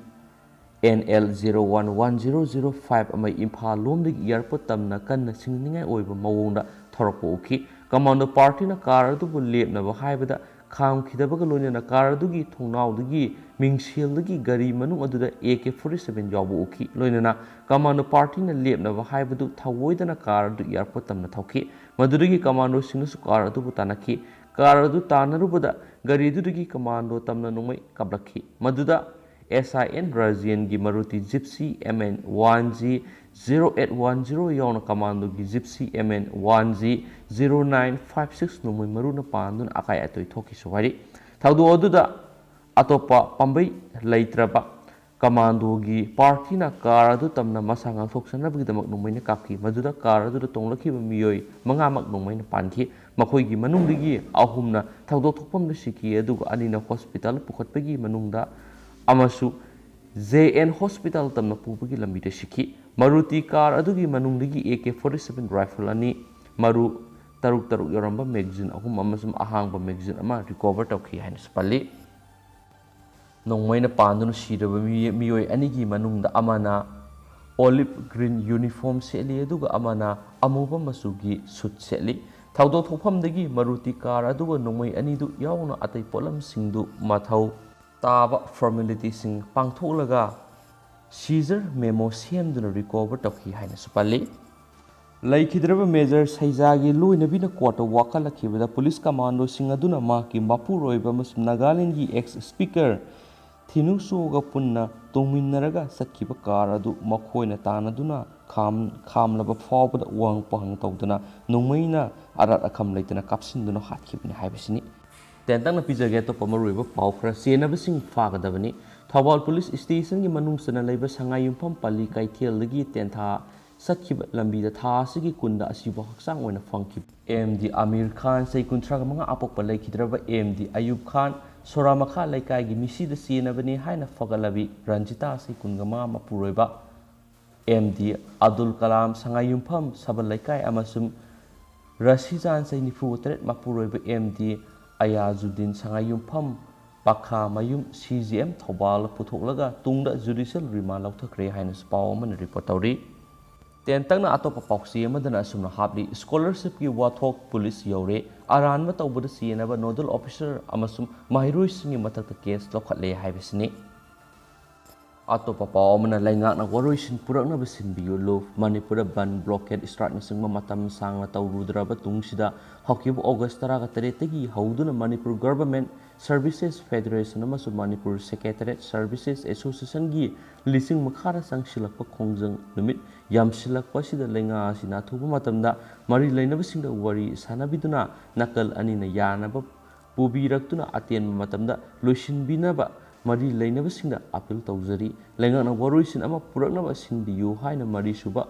and L zero one one zero zero five ꯑꯃ ꯏꯝꯐꯥꯜ ꯂꯣꯝꯗꯒꯤ ꯏꯌꯥꯔꯄꯣꯔꯠ ꯇꯝꯅ ꯀꯟꯅ ꯁꯤꯡꯅꯅꯤꯡꯉꯥꯏ ꯑꯣꯏꯕ ꯃꯑꯣꯡꯗ ꯊꯧꯔꯛꯄ ꯎꯈꯤ꯫ ꯀꯃꯥꯟꯗꯣ ꯄꯥꯔꯇꯤꯅ ꯀꯥꯔ ꯑꯗꯨꯕꯨ ꯂꯦꯞꯅꯕ ꯍꯥꯏꯕꯗ ꯈꯥꯝꯈꯤꯗꯕꯒ ꯂꯣꯏꯅꯅ ꯀꯥꯔ ꯑꯗꯨꯒꯤ ꯊꯣꯡꯅꯥꯎꯗꯒꯤ ꯃꯤꯡꯁꯦꯜꯗꯒꯤ ꯒꯥꯔꯤ ꯃꯅꯨꯡ ꯑꯗꯨꯗ ꯑꯦ ꯀꯦ ꯐꯣꯔꯇꯤ ꯁꯚꯦꯟ ꯌꯥꯎꯕ ꯎꯈꯤ꯫ ꯂꯣꯏꯅꯅ ꯀꯃꯥꯟꯗꯣ ꯄꯥꯔꯇꯤꯅ ꯂꯦꯞꯅꯕ ꯍꯥꯏꯕꯗꯨ ꯊꯧꯑꯣꯏꯗꯅ ꯀꯥꯔ ꯑꯗꯨ ꯏꯌꯥꯔꯄꯣꯔꯠ ꯇꯝꯅ ꯊꯧꯈꯤ꯫ ꯃꯗꯨꯗꯒꯤ ꯀꯃꯥꯟꯗꯣꯁꯤꯡꯅꯁꯨ ꯀꯥꯔ ꯑꯗꯨꯕꯨ ꯇꯥꯟꯅꯈꯤ꯫ ꯀꯥꯔ ꯑꯗꯨ ꯇꯥꯟꯅꯔꯨꯕꯗ ꯒꯥꯔꯤ ꯑꯗꯨꯗꯒꯤ ꯀꯃꯥꯟꯗꯣ ꯇꯝꯅ ꯅꯣꯡꯃꯩ ꯀꯥꯞꯂꯛꯈꯤ꯫ ꯃꯗꯨꯗ ꯑꯦꯁ ꯑꯥꯏ ꯑꯦꯟ ꯔꯥꯖꯦꯟꯒꯤ ꯃꯔꯨꯇꯤ gypsy M N one G zero eight one zero ꯌꯥꯎꯅ ꯀꯃꯥꯟꯗꯣꯒꯤ gypsy M N one G zero nine five six ꯅꯣꯡꯃꯩ ꯃꯔꯨꯅ ꯄꯥꯟꯗꯨꯅ ꯑꯀꯥꯏ ꯑꯇꯣꯏ ꯊꯣꯛꯈꯤꯁꯨ ꯍꯥꯏꯔꯤ꯫ ꯊꯧꯗꯣꯛ ꯑꯗꯨꯗ ꯑꯇꯣꯞꯄ ꯄꯥꯝꯕꯩ ꯂꯩꯇ꯭ꯔꯕ ꯀꯃꯥꯟꯗꯣꯒꯤ ꯄꯥꯔꯇꯤꯅ ꯀꯥꯔ ꯑꯗꯨ ꯇꯝꯅ ꯃꯁꯥ ꯉꯥꯛꯊꯣꯛꯆꯅꯕꯒꯤꯗꯃꯛ ꯅꯣꯡꯃꯩꯅ ꯀꯥꯞꯈꯤ꯫ ꯃꯗꯨꯗ ꯀꯥꯔ ꯑꯗꯨꯗ ꯇꯣꯡꯂꯛꯈꯤꯕ ꯃꯤꯑꯣꯏ ꯃꯉꯥꯃꯛ ꯅꯣꯡꯃꯩꯅ ꯄꯥꯟꯈꯤ꯫ ꯃꯈꯣꯏꯒꯤ ꯃꯅꯨꯡꯗꯒꯤ ꯑꯍꯨꯝꯅ ꯊꯧꯗꯣꯛ ꯊꯣꯛꯐꯝꯗ ꯁꯤꯈꯤ, ꯑꯗꯨꯒ ꯑꯅꯤꯅ ꯍꯣꯁꯄꯤꯇꯥꯜ ꯄꯨꯈꯠꯄꯒꯤ ꯃꯅꯨꯡꯗ ꯑꯃꯁꯨ ꯖꯦ ꯑꯦꯟ ꯍꯣꯁꯄꯤꯇꯥꯜ ꯇꯝꯅ ꯄꯨꯕꯒꯤ ꯂꯝꯕꯤꯗ ꯁꯤꯈꯤ꯫ ꯃꯔꯨꯇꯤ ꯀꯥꯔ ꯑꯗꯨꯒꯤ ꯃꯅꯨꯡꯗꯒꯤ A K forty seven rifle ꯑꯅꯤ, ꯃꯔꯨ ꯇꯔꯨꯛ ꯇꯔꯨꯛ ꯌꯥꯎꯔꯝꯕ ꯃꯦꯒꯖꯤꯟ ꯑꯍꯨꯝ ꯑꯃꯁꯨꯡ ꯑꯍꯥꯡꯕ ꯃꯦꯒꯖꯤꯟ ꯑꯃ ꯔꯤꯀꯣꯚꯔ ꯇꯧꯈꯤ ꯍꯥꯏꯅꯁꯨ ꯄꯜꯂꯤ꯫ ꯅꯣꯡꯃꯩꯅ ꯄꯥꯟꯗꯨꯅ ꯁꯤꯔꯕ ꯃꯤꯑꯣꯏ, ꯃꯤꯑꯣꯏ ꯑꯅꯤꯒꯤ ꯃꯅꯨꯡꯗ ꯑꯃꯅ ꯑꯣꯂꯤꯚ ꯒ꯭ꯔꯤꯟ ꯌꯨꯅꯤꯐꯣꯔꯝ ꯁꯦꯠꯂꯤ, ꯑꯗꯨꯒ ꯑꯃꯅ ꯑꯃꯨꯕ ꯃꯆꯨꯒꯤ ꯁꯨꯠ ꯁꯦꯠꯂꯤ꯫ ꯊꯧꯗꯣꯛ ꯊꯣꯛꯐꯝꯗꯒꯤ ꯃꯔꯨꯇꯤ ꯀꯥꯔ ꯑꯗꯨꯒ ꯅꯣꯡꯃꯩ ꯑꯅꯤꯗꯨ ꯌꯥꯎꯅ ꯑꯇꯩ ꯄꯣꯠꯂꯝꯁꯤꯡꯗꯨ ꯃꯊꯧ ꯇꯥꯕ ꯐꯣꯔꯃꯦꯂꯤꯇꯤꯁꯤꯡ ꯄꯥꯡꯊꯣꯛꯂꯒ seizure memo ꯁꯦꯝꯗꯨꯅ recover ꯇꯧꯈꯤ ꯍꯥꯏꯅꯁꯨ ꯄꯜꯂꯤ꯫ ꯂꯩꯈꯤꯗ꯭ꯔꯕ ꯃꯦꯖꯔ ꯁꯩꯖꯥꯒꯤ ꯂꯣꯏꯅꯕꯤꯅ ꯀꯣꯔꯠꯇ ꯋꯥꯀꯠꯂꯛꯈꯤꯕꯗ ꯄꯨꯂꯤꯁ ꯀꯃꯥꯟꯗꯣꯁꯤꯡ ꯑꯗꯨꯅ ꯃꯍꯥꯛꯀꯤ ꯃꯄꯨꯔꯣꯏꯕ ꯑꯃꯁꯨꯡ ꯅꯥꯒꯥꯂꯦꯟꯒꯤ ex speaker ꯊꯤꯅꯨꯁꯣꯒ ꯄꯨꯟꯅ ꯇꯣꯡꯃꯤꯟꯅꯔꯒ ꯆꯠꯈꯤꯕ ꯀꯥꯔ ꯑꯗꯨ ꯃꯈꯣꯏꯅ ꯇꯥꯟꯅꯗꯨꯅ ꯈꯥꯝ-, ꯈꯥꯝꯂꯕ ꯐꯥꯎꯕꯗ ꯋꯥꯍꯪ ꯄꯥꯎꯍꯪ ꯇꯧꯗꯅ ꯅꯣꯡꯃꯩꯅ ꯑꯔꯥꯠ ꯑꯈꯝ ꯂꯩꯇꯅ ꯀꯥꯞꯁꯤꯟꯗꯨꯅ ꯍꯥꯠꯈꯤꯕꯅꯤ ꯍꯥꯏꯕꯁꯤꯅꯤ꯫ ꯇꯦꯟꯇꯛꯅ ꯄꯤꯖꯒꯦ꯫ ꯑꯇꯣꯞꯄ ꯃꯔꯨꯑꯣꯏꯕ ꯄꯥꯎ ꯈꯔ꯫ ꯆꯦꯟꯅꯕꯁꯤꯡ ꯐꯥꯒꯗꯕꯅꯤ꯫ ꯊꯧꯕꯥꯜ ꯄꯨꯂꯤꯁ ꯁ꯭ꯇꯦꯁꯟꯒꯤ ꯃꯅꯨꯡ ꯆꯟꯅ ꯂꯩꯕ ꯁꯉꯥꯏꯌꯨꯝꯐꯝ ꯄꯜꯂꯤ ꯀꯩꯊꯦꯜꯗꯒꯤ ꯇꯦꯟꯊꯥ ꯆꯠꯈꯤꯕ ꯂꯝꯕꯤꯗ ꯊꯥ ꯑꯁꯤꯒꯤ ꯀꯨꯟꯗ ꯑꯁꯤꯕ ꯍꯛꯆꯥꯡ ꯑꯣꯏꯅ ꯐꯪꯈꯤꯕ ꯑꯦꯝ ꯗꯤ ꯑꯃꯤꯔ ꯈꯥꯟ, ꯆꯍꯤ ꯀꯨꯟꯊ꯭ꯔꯥꯒ ꯃꯉꯥ, ꯑꯄꯣꯛꯄ ꯂꯩꯈꯤꯗ꯭ꯔꯕ ꯑꯦꯝ ꯗꯤ ꯑꯌꯨꯕ ꯈꯥꯟ, ꯁꯣꯔꯥ ꯃꯈꯥ ꯂꯩꯀꯥꯏꯒꯤ ꯃꯤꯁꯤꯗ ꯆꯦꯟꯅꯕꯅꯤ ꯍꯥꯏꯅ ꯐꯒꯠꯂꯕꯤ ꯔꯟꯖꯤꯇꯥ, ꯆꯍꯤ ꯀꯨꯟꯒ ꯃꯉꯥ, ꯃꯄꯨꯔꯣꯏꯕ ꯑꯦꯝ ꯗꯤ ꯑꯕꯗꯨꯜ ꯀꯂꯥꯝ, ꯁꯉꯥꯏꯌꯨꯝꯐꯝ ꯁꯕꯜ ꯂꯩꯀꯥꯏ, ꯑꯃꯁꯨꯡ ꯔꯁꯤꯖꯥꯟ, ꯆꯍꯤ ꯅꯤꯐꯨꯒ ꯇꯔꯦꯠ, ꯃꯄꯨꯔꯣꯏꯕ ꯑꯦꯝ ꯗꯤ ꯑꯌꯥꯖꯨꯗꯤꯟ, ꯁꯉꯥꯏꯌꯨꯝꯐꯝ ꯄꯥꯈꯥ ꯃꯌꯨꯝ, ꯁꯤ ꯖꯤ ꯑꯦꯝ ꯊꯧꯕꯥꯜ ꯄꯨꯊꯣꯛꯂꯒ ꯇꯨꯡꯗ ꯖꯨꯗꯤꯁꯤꯌꯦꯜ ꯔꯤꯃꯥꯟ ꯂꯧꯊꯈ꯭ꯔꯦ ꯍꯥꯏꯅꯁꯨ ꯄꯥꯎ ꯑꯃꯅ ꯔꯤꯄꯣꯔꯠ ꯇꯧꯔꯤ꯫ ꯇꯦꯟꯇꯛꯅ ꯑꯇꯣꯞꯄ ꯄꯥꯎꯆꯦ ꯑꯃꯗꯅ ꯑꯁꯨꯝꯅ ꯍꯥꯞꯂꯤ: ꯁ꯭ꯀꯣꯂꯔꯁꯤꯞꯀꯤ ꯋꯥꯊꯣꯛ ꯄꯨꯂꯤꯁ ꯌꯧꯔꯦ꯫ ꯑꯔꯥꯟꯕ ꯇꯧꯕꯗ ꯆꯦꯟꯅꯕ ꯅꯣꯗꯜ ꯑꯣꯐꯤꯁꯔ ꯑꯃꯁꯨꯡ ꯃꯍꯩꯔꯣꯏꯁꯤꯡꯒꯤ ꯃꯊꯛꯇ ꯀꯦꯁ ꯂꯧꯈꯠꯂꯦ ꯍꯥꯏꯕꯁꯤꯅꯤ꯫ ꯑꯇꯣꯞꯄ ꯄꯥꯎ ꯑꯃꯅ ꯂꯩꯉꯥꯛꯅ ꯋꯥꯔꯣꯏꯁꯤꯟ ꯄꯨꯔꯛꯅꯕ ꯁꯤꯟꯕꯤꯌꯨ꯫ ꯂꯨꯞ, ꯃꯅꯤꯄꯨꯔꯗ ꯕꯟ, ꯕ꯭ꯂꯣꯀꯦꯠ, ꯁ꯭ꯇ꯭ꯔꯥꯏꯛꯅꯆꯤꯡꯕ ꯃꯇꯝ ꯁꯥꯡꯅ ꯇꯧꯔꯨꯗ꯭ꯔꯕ ꯇꯨꯡꯁꯤꯗ ꯍꯧꯈꯤꯕ ꯑꯣꯒꯁ ꯇꯔꯥꯒ ꯇꯔꯦꯠꯇꯒꯤ ꯍꯧꯗꯨꯅ ꯃꯅꯤꯄꯨꯔ ꯒꯚꯔꯟꯃꯦꯟꯠ ꯁꯔꯚꯤꯁꯦꯁ ꯐꯦꯗꯔꯦꯁꯟ ꯑꯃꯁꯨꯡ ꯃꯅꯤꯄꯨꯔ ꯁꯦꯀ꯭ꯔꯦꯇꯔꯤꯌꯦꯠ ꯁꯔꯚꯤꯁꯦꯁ ꯑꯦꯁꯣꯁꯤꯌꯦꯁꯟꯒꯤ ꯂꯤꯁꯤꯡ ꯃꯈꯥꯗ ꯆꯪꯁꯤꯜꯂꯛꯄ ꯈꯣꯡꯖꯪ ꯅꯨꯃꯤꯠ ꯌꯥꯝꯁꯤꯜꯂꯛꯄ ꯑꯁꯤꯗ ꯂꯩꯉꯥꯛ ꯑꯁꯤꯅ ꯑꯊꯨꯕ ꯃꯇꯝꯗ ꯃꯔꯤ ꯂꯩꯅꯕꯁꯤꯡꯗ ꯋꯥꯔꯤ ꯁꯥꯅꯕꯤꯗꯨꯅ ꯅꯥꯀꯜ ꯑꯅꯤꯅ ꯌꯥꯅꯕ ꯄꯨꯕꯤꯔꯛꯇꯨꯅ ꯑꯇꯦꯟꯕ ꯃꯇꯝꯗ ꯂꯣꯏꯁꯤꯟꯕꯤꯅꯕ ꯃꯔꯤ ꯂꯩꯅꯕꯁꯤꯡꯗ ꯑꯥꯄꯤꯜ ꯇꯧꯖꯔꯤ꯫ ꯂꯩꯉꯥꯛꯅ ꯋꯥꯔꯣꯏꯁꯤꯟ ꯑꯃ ꯄꯨꯔꯛꯅꯕ ꯁꯤꯟꯕꯤꯌꯨ ꯍꯥꯏꯅ ꯃꯔꯤꯁꯨꯕ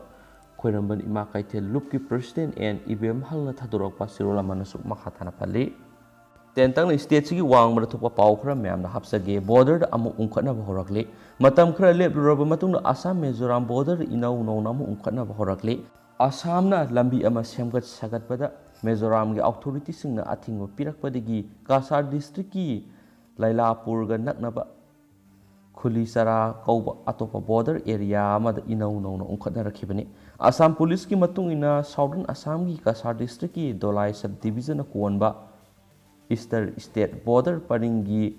ꯈ꯭ꯋꯥꯏꯔꯝꯕꯟ ꯏꯃꯥ ꯀꯩꯊꯦꯜ ꯂꯨꯞꯀꯤ president ꯑꯦꯟ ꯏꯕꯦꯝꯍꯜꯅ ꯊꯥꯗꯣꯔꯛꯄ ꯆꯦꯔꯣꯜ ꯑꯃꯅꯁꯨ ꯃꯈꯥ ꯇꯥꯅ ꯄꯜꯂꯤ꯫ ꯇꯦꯟꯇꯛꯅ ꯁ꯭ꯇꯦꯠꯁꯤꯒꯤ ꯋꯥꯡꯃꯗ ꯊꯣꯛꯄ ꯄꯥꯎ ꯈꯔ ꯃꯌꯥꯝꯗ ꯍꯥꯞꯆꯒꯦ꯫ ꯕꯣꯔꯗꯔꯗ ꯑꯃꯨꯛ ꯎꯪꯈꯠꯅꯕ ꯍꯧꯔꯛꯂꯤ꯫ ꯃꯇꯝ ꯈꯔ ꯂꯦꯞꯂꯨꯔꯕ ꯃꯇꯨꯡꯗ ꯑꯁꯥꯝ ꯃꯤꯖꯣꯔꯥꯝ ꯕꯣꯔꯗꯔ ꯏꯅꯧ ꯅꯧꯅ ꯑꯃꯨꯛ ꯎꯪꯈꯠꯅꯕ ꯍꯧꯔꯛꯂꯤ꯫ ꯑꯁꯥꯝꯅ ꯂꯝꯕꯤ ꯑꯃ ꯁꯦꯝꯒꯠ ꯁꯥꯒꯠꯄꯗ ꯃꯤꯖꯣꯔꯥꯝꯒꯤ ꯑꯣꯊꯣꯔꯤꯇꯤꯁꯤꯡꯅ ꯑꯊꯤꯡꯕ ꯄꯤꯔꯛꯄꯗꯒꯤ ꯀꯁꯥꯔ ꯗꯤꯁꯇ꯭ꯔꯤꯛꯀꯤ ꯂꯥꯏꯂꯥꯄꯨꯔꯒ ꯅꯛꯅꯕ ꯈꯨꯂꯤꯆꯔꯥ ꯀꯧꯕ ꯑꯇꯣꯞꯄ ꯕꯣꯔꯗꯔ ꯑꯦꯔꯤꯌꯥ ꯑꯃꯗ ꯏꯅꯧ ꯅꯧꯅ ꯎꯪꯈꯠꯅꯔꯛꯈꯤꯕꯅꯤ꯫ ꯑꯁꯥꯝ ꯄꯨꯂꯤꯁꯀꯤ ꯃꯇꯨꯡ ꯏꯟꯅ, ꯁꯥꯎꯗꯔꯟ ꯑꯁꯥꯝꯒꯤ ꯀꯁꯥꯔ ꯗꯤꯁꯇ꯭ꯔꯤꯛꯀꯤ ꯗꯣꯂꯥꯏ ꯁꯕ ꯗꯤꯕꯤꯖꯟꯅ ꯀꯣꯟꯕ ꯏꯁꯇꯔꯟ ꯁ꯭ꯇꯦꯠ ꯕꯣꯔꯗꯔ ꯄꯔꯤꯡꯒꯤ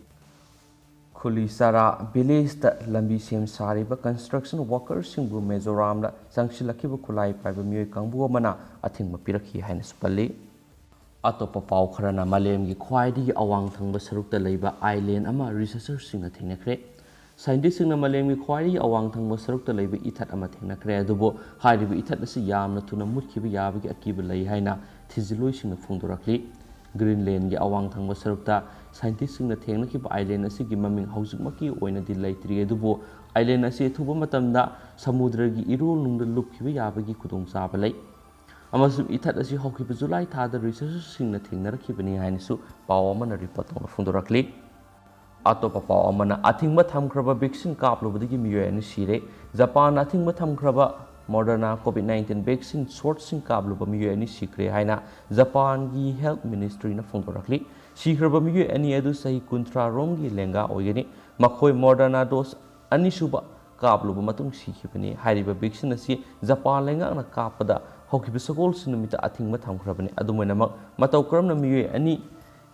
ꯈꯨꯂꯤꯆꯥꯔꯥ ꯚꯤꯂꯦꯖꯇ ꯂꯝꯕꯤ ꯁꯦꯝ ꯁꯥꯔꯤꯕ construction workerꯁꯤꯡꯕꯨ ꯃꯤꯖꯣꯔꯥꯝꯗ ꯆꯪꯁꯤꯜꯂꯛꯈꯤꯕ ꯈꯨꯠꯂꯥꯏ ꯄꯥꯏꯕ ꯃꯤꯑꯣꯏ ꯀꯥꯡꯕꯨ ꯑꯃꯅ ꯑꯊꯤꯡꯕ ꯄꯤꯔꯛꯈꯤ ꯍꯥꯏꯅꯁꯨ ꯄꯜꯂꯤ꯫ ꯑꯇꯣꯞꯄ ꯄꯥꯎ ꯈꯔꯅ ꯃꯥꯂꯦꯝꯒꯤ ꯈ꯭ꯋꯥꯏꯗꯒꯤ ꯑꯋꯥꯡ ꯊꯪꯕ ꯁꯔꯨꯛꯇ ꯂꯩꯕ island ꯑꯃ researcherꯁꯤꯡꯅ ꯊꯦꯡꯅꯈ꯭ꯔꯦ꯫ Scientistꯁꯤꯡꯅ ꯃꯥꯂꯦꯝꯒꯤ ꯈ꯭ꯋꯥꯏꯗꯒꯤ ꯑꯋꯥꯡ ꯊꯪꯕ ꯁꯔꯨꯛꯇ ꯂꯩꯕ ꯏꯊꯠ ꯑꯃ ꯊꯦꯡꯅꯈ꯭ꯔꯦ, ꯑꯗꯨꯕꯨ ꯍꯥꯏꯔꯤꯕ ꯏꯊꯠ ꯑꯁꯤ ꯌꯥꯝꯅ ꯊꯨꯅ ꯃꯨꯠꯈꯤꯕ ꯌꯥꯕꯒꯤ ꯑꯀꯤꯕ ꯂꯩ ꯍꯥꯏꯅ ꯊꯤꯖꯤꯜꯂꯣꯏꯁꯤꯡꯅ ꯐꯣꯡꯗꯣꯔꯛꯂꯤ꯫ Greenlandꯒꯤ ꯑꯋꯥꯡ ꯊꯪꯕ ꯁꯔꯨꯛꯇ scientistꯁꯤꯡꯅ ꯊꯦꯡꯅꯈꯤꯕ island ꯑꯁꯤꯒꯤ ꯃꯃꯤꯡ ꯍꯧꯖꯤꯛꯃꯛꯀꯤ ꯑꯣꯏꯅꯗꯤ ꯂꯩꯇ꯭ꯔꯤ, ꯑꯗꯨꯕꯨ island ꯑꯁꯤ ꯑꯊꯨꯕ ꯃꯇꯝꯗ ꯁꯃꯨꯗ꯭ꯔꯒꯤ ꯏꯔꯣꯜꯅꯨꯡꯗ ꯂꯨꯞꯈꯤꯕ ꯌꯥꯕꯒꯤ ꯈꯨꯗꯣꯡꯆꯥꯕ ꯂꯩ꯫ ꯑꯃꯁꯨꯡ ꯏꯊꯠ ꯑꯁꯤ ꯍꯧꯈꯤꯕ ꯖꯨꯂꯥꯏ ꯊꯥꯗ researcherꯁꯤꯡꯅ ꯊꯦꯡꯅꯔꯛꯈꯤꯕꯅꯤ ꯍꯥꯏꯅꯁꯨ ꯄꯥꯎ ꯑꯃꯅ report ꯇꯧꯅ ꯐꯣꯡꯗꯣꯔꯛꯂꯤ꯫ ꯑꯇꯣꯞꯄ ꯄꯥꯎ ꯑꯃꯅ, ꯑꯊꯤꯡꯕ ꯊꯝꯈ꯭ꯔꯕ vaccine ꯀꯥꯞꯂꯨꯕꯗꯒꯤ ꯃꯤꯑꯣꯏ ꯑꯅꯤ ꯁꯤꯔꯦ꯫ ꯖꯄꯥꯟꯅ ꯑꯊꯤꯡꯕ ꯊꯝꯈ꯭ꯔꯕ Moderna COVID nineteen vaccine shotꯁꯤꯡ ꯀꯥꯞꯂꯨꯕ ꯃꯤꯑꯣꯏ ꯑꯅꯤ ꯁꯤꯈ꯭ꯔꯦ ꯍꯥꯏꯅ ꯖꯄꯥꯟꯒꯤ health ministryꯅ ꯐꯣꯡꯗꯣꯔꯛꯂꯤ꯫ ꯁꯤꯈ꯭ꯔꯕ ꯃꯤꯑꯣꯏ ꯑꯅꯤ ꯑꯗꯨ ꯆꯍꯤ ꯀꯨꯟꯊ꯭ꯔꯥ ꯔꯣꯝꯒꯤ ꯂꯦꯡꯒꯥ ꯑꯣꯏꯒꯅꯤ꯫ ꯃꯈꯣꯏ Moderna dose ꯑꯅꯤꯁꯨꯕ ꯀꯥꯞꯂꯨꯕ ꯃꯇꯨꯡ ꯁꯤꯈꯤꯕꯅꯤ꯫ ꯍꯥꯏꯔꯤꯕ vaccine ꯑꯁꯤ ꯖꯄꯥꯟ ꯂꯩꯉꯥꯛꯅ ꯀꯥꯞꯄꯗ ꯍꯧꯈꯤꯕ ꯁꯒꯣꯜꯁꯦꯟ ꯅꯨꯃꯤꯠꯇ ꯑꯊꯤꯡꯕ ꯊꯝꯈ꯭ꯔꯕꯅꯤ꯫ ꯑꯗꯨꯝ ꯑꯣꯏꯅꯃꯛ, ꯃꯇꯧ ꯀꯔꯝꯅ ꯃꯤꯑꯣꯏ ꯑꯅꯤ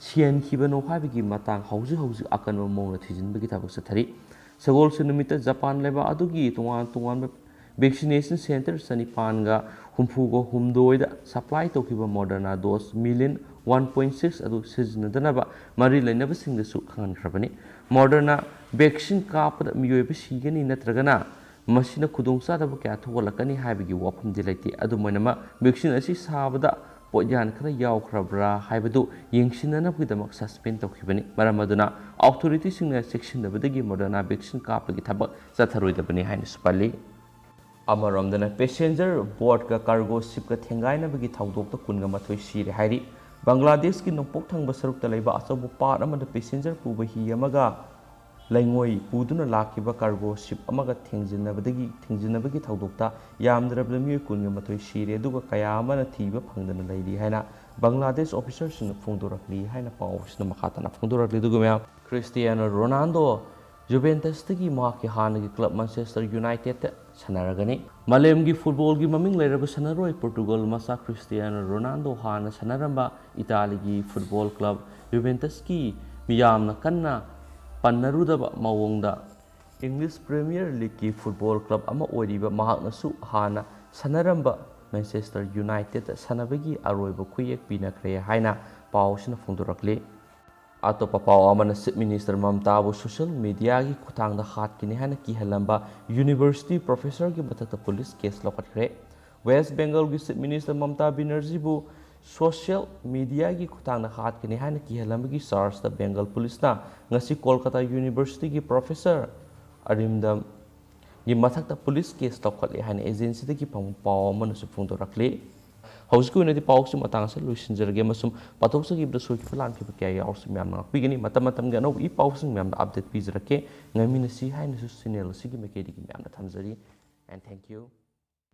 ꯁꯤꯍꯟꯈꯤꯕꯅꯣ ꯍꯥꯏꯕꯒꯤ ꯃꯇꯥꯡ ꯍꯧꯖꯤꯛ ꯍꯧꯖꯤꯛ ꯑꯀꯟꯕ ꯃꯑꯣꯡꯗ ꯊꯤꯖꯤꯟꯕꯒꯤ ꯊꯕꯛ ꯆꯠꯊꯔꯤ꯫ ꯁꯒꯣꯜꯁꯦꯟ ꯅꯨꯃꯤꯠꯇ ꯖꯄꯥꯟ ꯂꯩꯕꯥꯛ ꯑꯗꯨꯒꯤ ꯇꯣꯉꯥꯟ ꯇꯣꯉꯥꯟꯕ vaccination centre ꯆꯅꯤꯄꯥꯟꯒ ꯍꯨꯝꯐꯨꯒ ꯍꯨꯝꯗꯣꯏꯗ supply ꯇꯧꯈꯤꯕ Moderna dose million one point six ꯑꯗꯨ ꯁꯤꯖꯤꯟꯅꯗꯅꯕ ꯃꯔꯤ ꯂꯩꯅꯕꯁꯤꯡꯗꯁꯨ ꯈꯪꯍꯟꯈ꯭ꯔꯕꯅꯤ꯫ Moderna vaccine ꯀꯥꯞꯄꯗ ꯃꯤꯑꯣꯏꯕ ꯁꯤꯒꯅꯤ ꯅꯠꯇ꯭ꯔꯒꯅ ꯃꯁꯤꯅ ꯈꯨꯗꯣꯡꯆꯥꯗꯕ ꯀꯌꯥ ꯊꯣꯛꯍꯜꯂꯛꯀꯅꯤ ꯍꯥꯏꯕꯒꯤ ꯋꯥꯐꯝꯗꯤ ꯂꯩꯇꯦ꯫ ꯑꯗꯨꯝ ꯑꯣꯏꯅꯃꯛ, vaccine ꯑꯁꯤ ꯁꯥꯕꯗ ꯄꯣꯠꯌꯥꯟ ꯈꯔ ꯌꯥꯎꯈ꯭ꯔꯕ꯭ꯔꯥ ꯍꯥꯏꯕꯗꯨ ꯌꯦꯡꯁꯤꯟꯅꯅꯕꯒꯤꯗꯃꯛ suspend ꯇꯧꯈꯤꯕꯅꯤ꯫ ꯃꯔꯝ ꯑꯗꯨꯅ, authorityꯁꯤꯡꯅ ꯆꯦꯛꯁꯤꯟꯗꯕꯗꯒꯤ Moderna vaccine ꯀꯥꯞꯄꯒꯤ ꯊꯕꯛ ꯆꯠꯊꯔꯣꯏꯗꯕꯅꯤ ꯍꯥꯏꯅꯁꯨ ꯄꯜꯂꯤ꯫ ꯑꯃꯔꯣꯝꯗꯅ, passenger boatꯀ cargo shipꯀ ꯊꯦꯡꯒꯥꯏꯅꯕꯒꯤ ꯊꯧꯗꯣꯛꯇ ꯀꯨꯟꯒ ꯃꯥꯊꯣꯏ ꯁꯤꯔꯦ ꯍꯥꯏꯔꯤ꯫ ꯕꯪꯒ꯭ꯂꯥꯗꯦꯁꯀꯤ ꯅꯣꯡꯄꯣꯛ ꯊꯪꯕ ꯁꯔꯨꯛꯇ ꯂꯩꯕ ꯑꯆꯧꯕ ꯄꯥꯠ ꯑꯃꯗ passenger ꯄꯨꯕ ꯍꯤ ꯑꯃꯒ ꯂꯩꯉꯣꯏ ꯄꯨꯗꯨꯅ ꯂꯥꯛꯈꯤꯕ cargo ship ꯑꯃꯒ ꯊꯦꯡꯖꯤꯟꯅꯕꯗꯒꯤ, ꯊꯦꯡꯖꯤꯟꯅꯕꯒꯤ ꯊꯧꯗꯣꯛꯇ ꯌꯥꯝꯗ꯭ꯔꯕꯗ ꯃꯤꯑꯣꯏ ꯀꯨꯟꯒ ꯃꯥꯊꯣꯏ ꯁꯤꯔꯦ, ꯑꯗꯨꯒ ꯀꯌꯥ ꯑꯃꯅ ꯊꯤꯕ ꯐꯪꯗꯅ ꯂꯩꯔꯤ ꯍꯥꯏꯅ ꯕꯪꯒ꯭ꯂꯥꯗꯦꯁ officerꯁꯤꯡꯅ ꯐꯣꯡꯗꯣꯔꯛꯂꯤ ꯍꯥꯏꯅ ꯄꯥꯎ ꯑꯁꯤꯅ ꯃꯈꯥ ꯇꯥꯅ ꯐꯣꯡꯗꯣꯔꯛꯂꯤ꯫ ꯑꯗꯨꯒ ꯃꯌꯥꯝ, ꯈ꯭ꯔꯤꯁꯇꯤꯌꯥꯅꯣ ꯔꯣꯅꯥꯜꯗꯣ ꯖꯨꯚꯦꯟꯇꯁꯇꯒꯤ ꯃꯍꯥꯛꯀꯤ ꯍꯥꯟꯅꯒꯤ club Manchester Unitedꯇ ꯁꯥꯟꯅꯔꯒꯅꯤ꯫ ꯃꯥꯂꯦꯝꯒꯤ footballꯒꯤ ꯃꯃꯤꯡ ꯂꯩꯔꯕ ꯁꯥꯟꯅꯔꯣꯏ Portugal ꯃꯆꯥ ꯈ꯭ꯔꯤꯁꯇꯤꯌꯥꯅꯣ ꯔꯣꯅꯥꯜꯗꯣ ꯍꯥꯟꯅ ꯁꯥꯟꯅꯔꯝꯕ ꯏꯇꯥꯂꯤꯒꯤ football club Juventusꯀꯤ ꯃꯤꯌꯥꯝꯅ ꯀꯟꯅ ꯄꯟꯅꯔꯨꯗꯕ ꯃꯑꯣꯡꯗ English Premier Leagueꯀꯤ football club ꯑꯃ ꯑꯣꯏꯔꯤꯕ ꯃꯍꯥꯛꯅꯁꯨ ꯍꯥꯟꯅ ꯁꯥꯟꯅꯔꯝꯕ Manchester Unitedꯇ ꯁꯥꯟꯅꯕꯒꯤ ꯑꯔꯣꯏꯕ ꯈꯨꯌꯦꯛ ꯄꯤꯅꯈ꯭ꯔꯦ ꯍꯥꯏꯅ ꯄꯥꯎ ꯑꯁꯤꯅ ꯐꯣꯡꯗꯣꯔꯛꯂꯤ꯫ ꯑꯇꯣꯞꯄ ꯄꯥꯎ ꯑꯃꯅ Chief Minister ꯃꯝꯇꯥꯕꯨ social mediaꯒꯤ ꯈꯨꯠꯊꯥꯡꯗ ꯍꯥꯠꯀꯅꯤ ꯍꯥꯏꯅ ꯀꯤꯍꯜꯂꯝꯕ university professorꯒꯤ ꯃꯊꯛꯇ police case ꯂꯧꯈꯠꯈ꯭ꯔꯦ꯫ West Bengalꯒꯤ Chief Minister Mamta ꯕꯦꯅꯔꯖꯤꯕꯨ social mediaꯒꯤ ꯈꯨꯠꯊꯥꯡꯗ ꯍꯥꯠꯀꯅꯤ ꯍꯥꯏꯅ ꯀꯤꯍꯜꯂꯝꯕꯒꯤ chargeꯇ Bengal policeꯅ ꯉꯁꯤ ꯀꯣꯜꯀꯇꯥ universityꯒꯤ professor ꯑꯔꯤꯟꯗꯝꯒꯤ ꯃꯊꯛꯇ police case ꯂꯧꯈꯠꯂꯦ ꯍꯥꯏꯅ agencyꯗꯒꯤ ꯐꯪꯕ ꯄꯥꯎ ꯑꯃꯅꯁꯨ ꯐꯣꯡꯗꯣꯔꯛꯂꯤ꯫ ꯍꯧꯖꯤꯛꯀꯤ ꯑꯣꯏꯅꯗꯤ ꯄꯥꯎꯁꯤ ꯃꯇꯥꯡ ꯑꯁꯤꯗ ꯂꯣꯏꯁꯤꯟꯖꯔꯒꯦ ꯑꯃꯁꯨꯡ ꯄꯥꯊꯣꯛꯆꯈꯤꯕꯗ ꯁꯣꯏꯈꯤꯕ ꯂꯥꯟꯈꯤꯕ ꯀꯌꯥ ꯌꯥꯎꯔꯁꯨ ꯃꯌꯥꯝꯅ ꯉꯥꯛꯄꯤꯒꯅꯤ꯫ ꯃꯇꯝ ꯃꯇꯝꯒꯤ ꯑꯅꯧꯕ ꯏ ꯄꯥꯎꯁꯤꯡ ꯃꯌꯥꯝꯗ update ꯄꯤꯖꯔꯛꯀꯦ꯫ ꯉꯥꯏꯃꯤꯟꯅꯁꯤ ꯍꯥꯏꯅꯁꯨ channel ꯑꯁꯤꯒꯤ ꯃꯥꯏꯀꯩꯗꯒꯤ ꯃꯌꯥꯝꯗ ꯊꯝꯖꯔꯤ꯫ And thank you.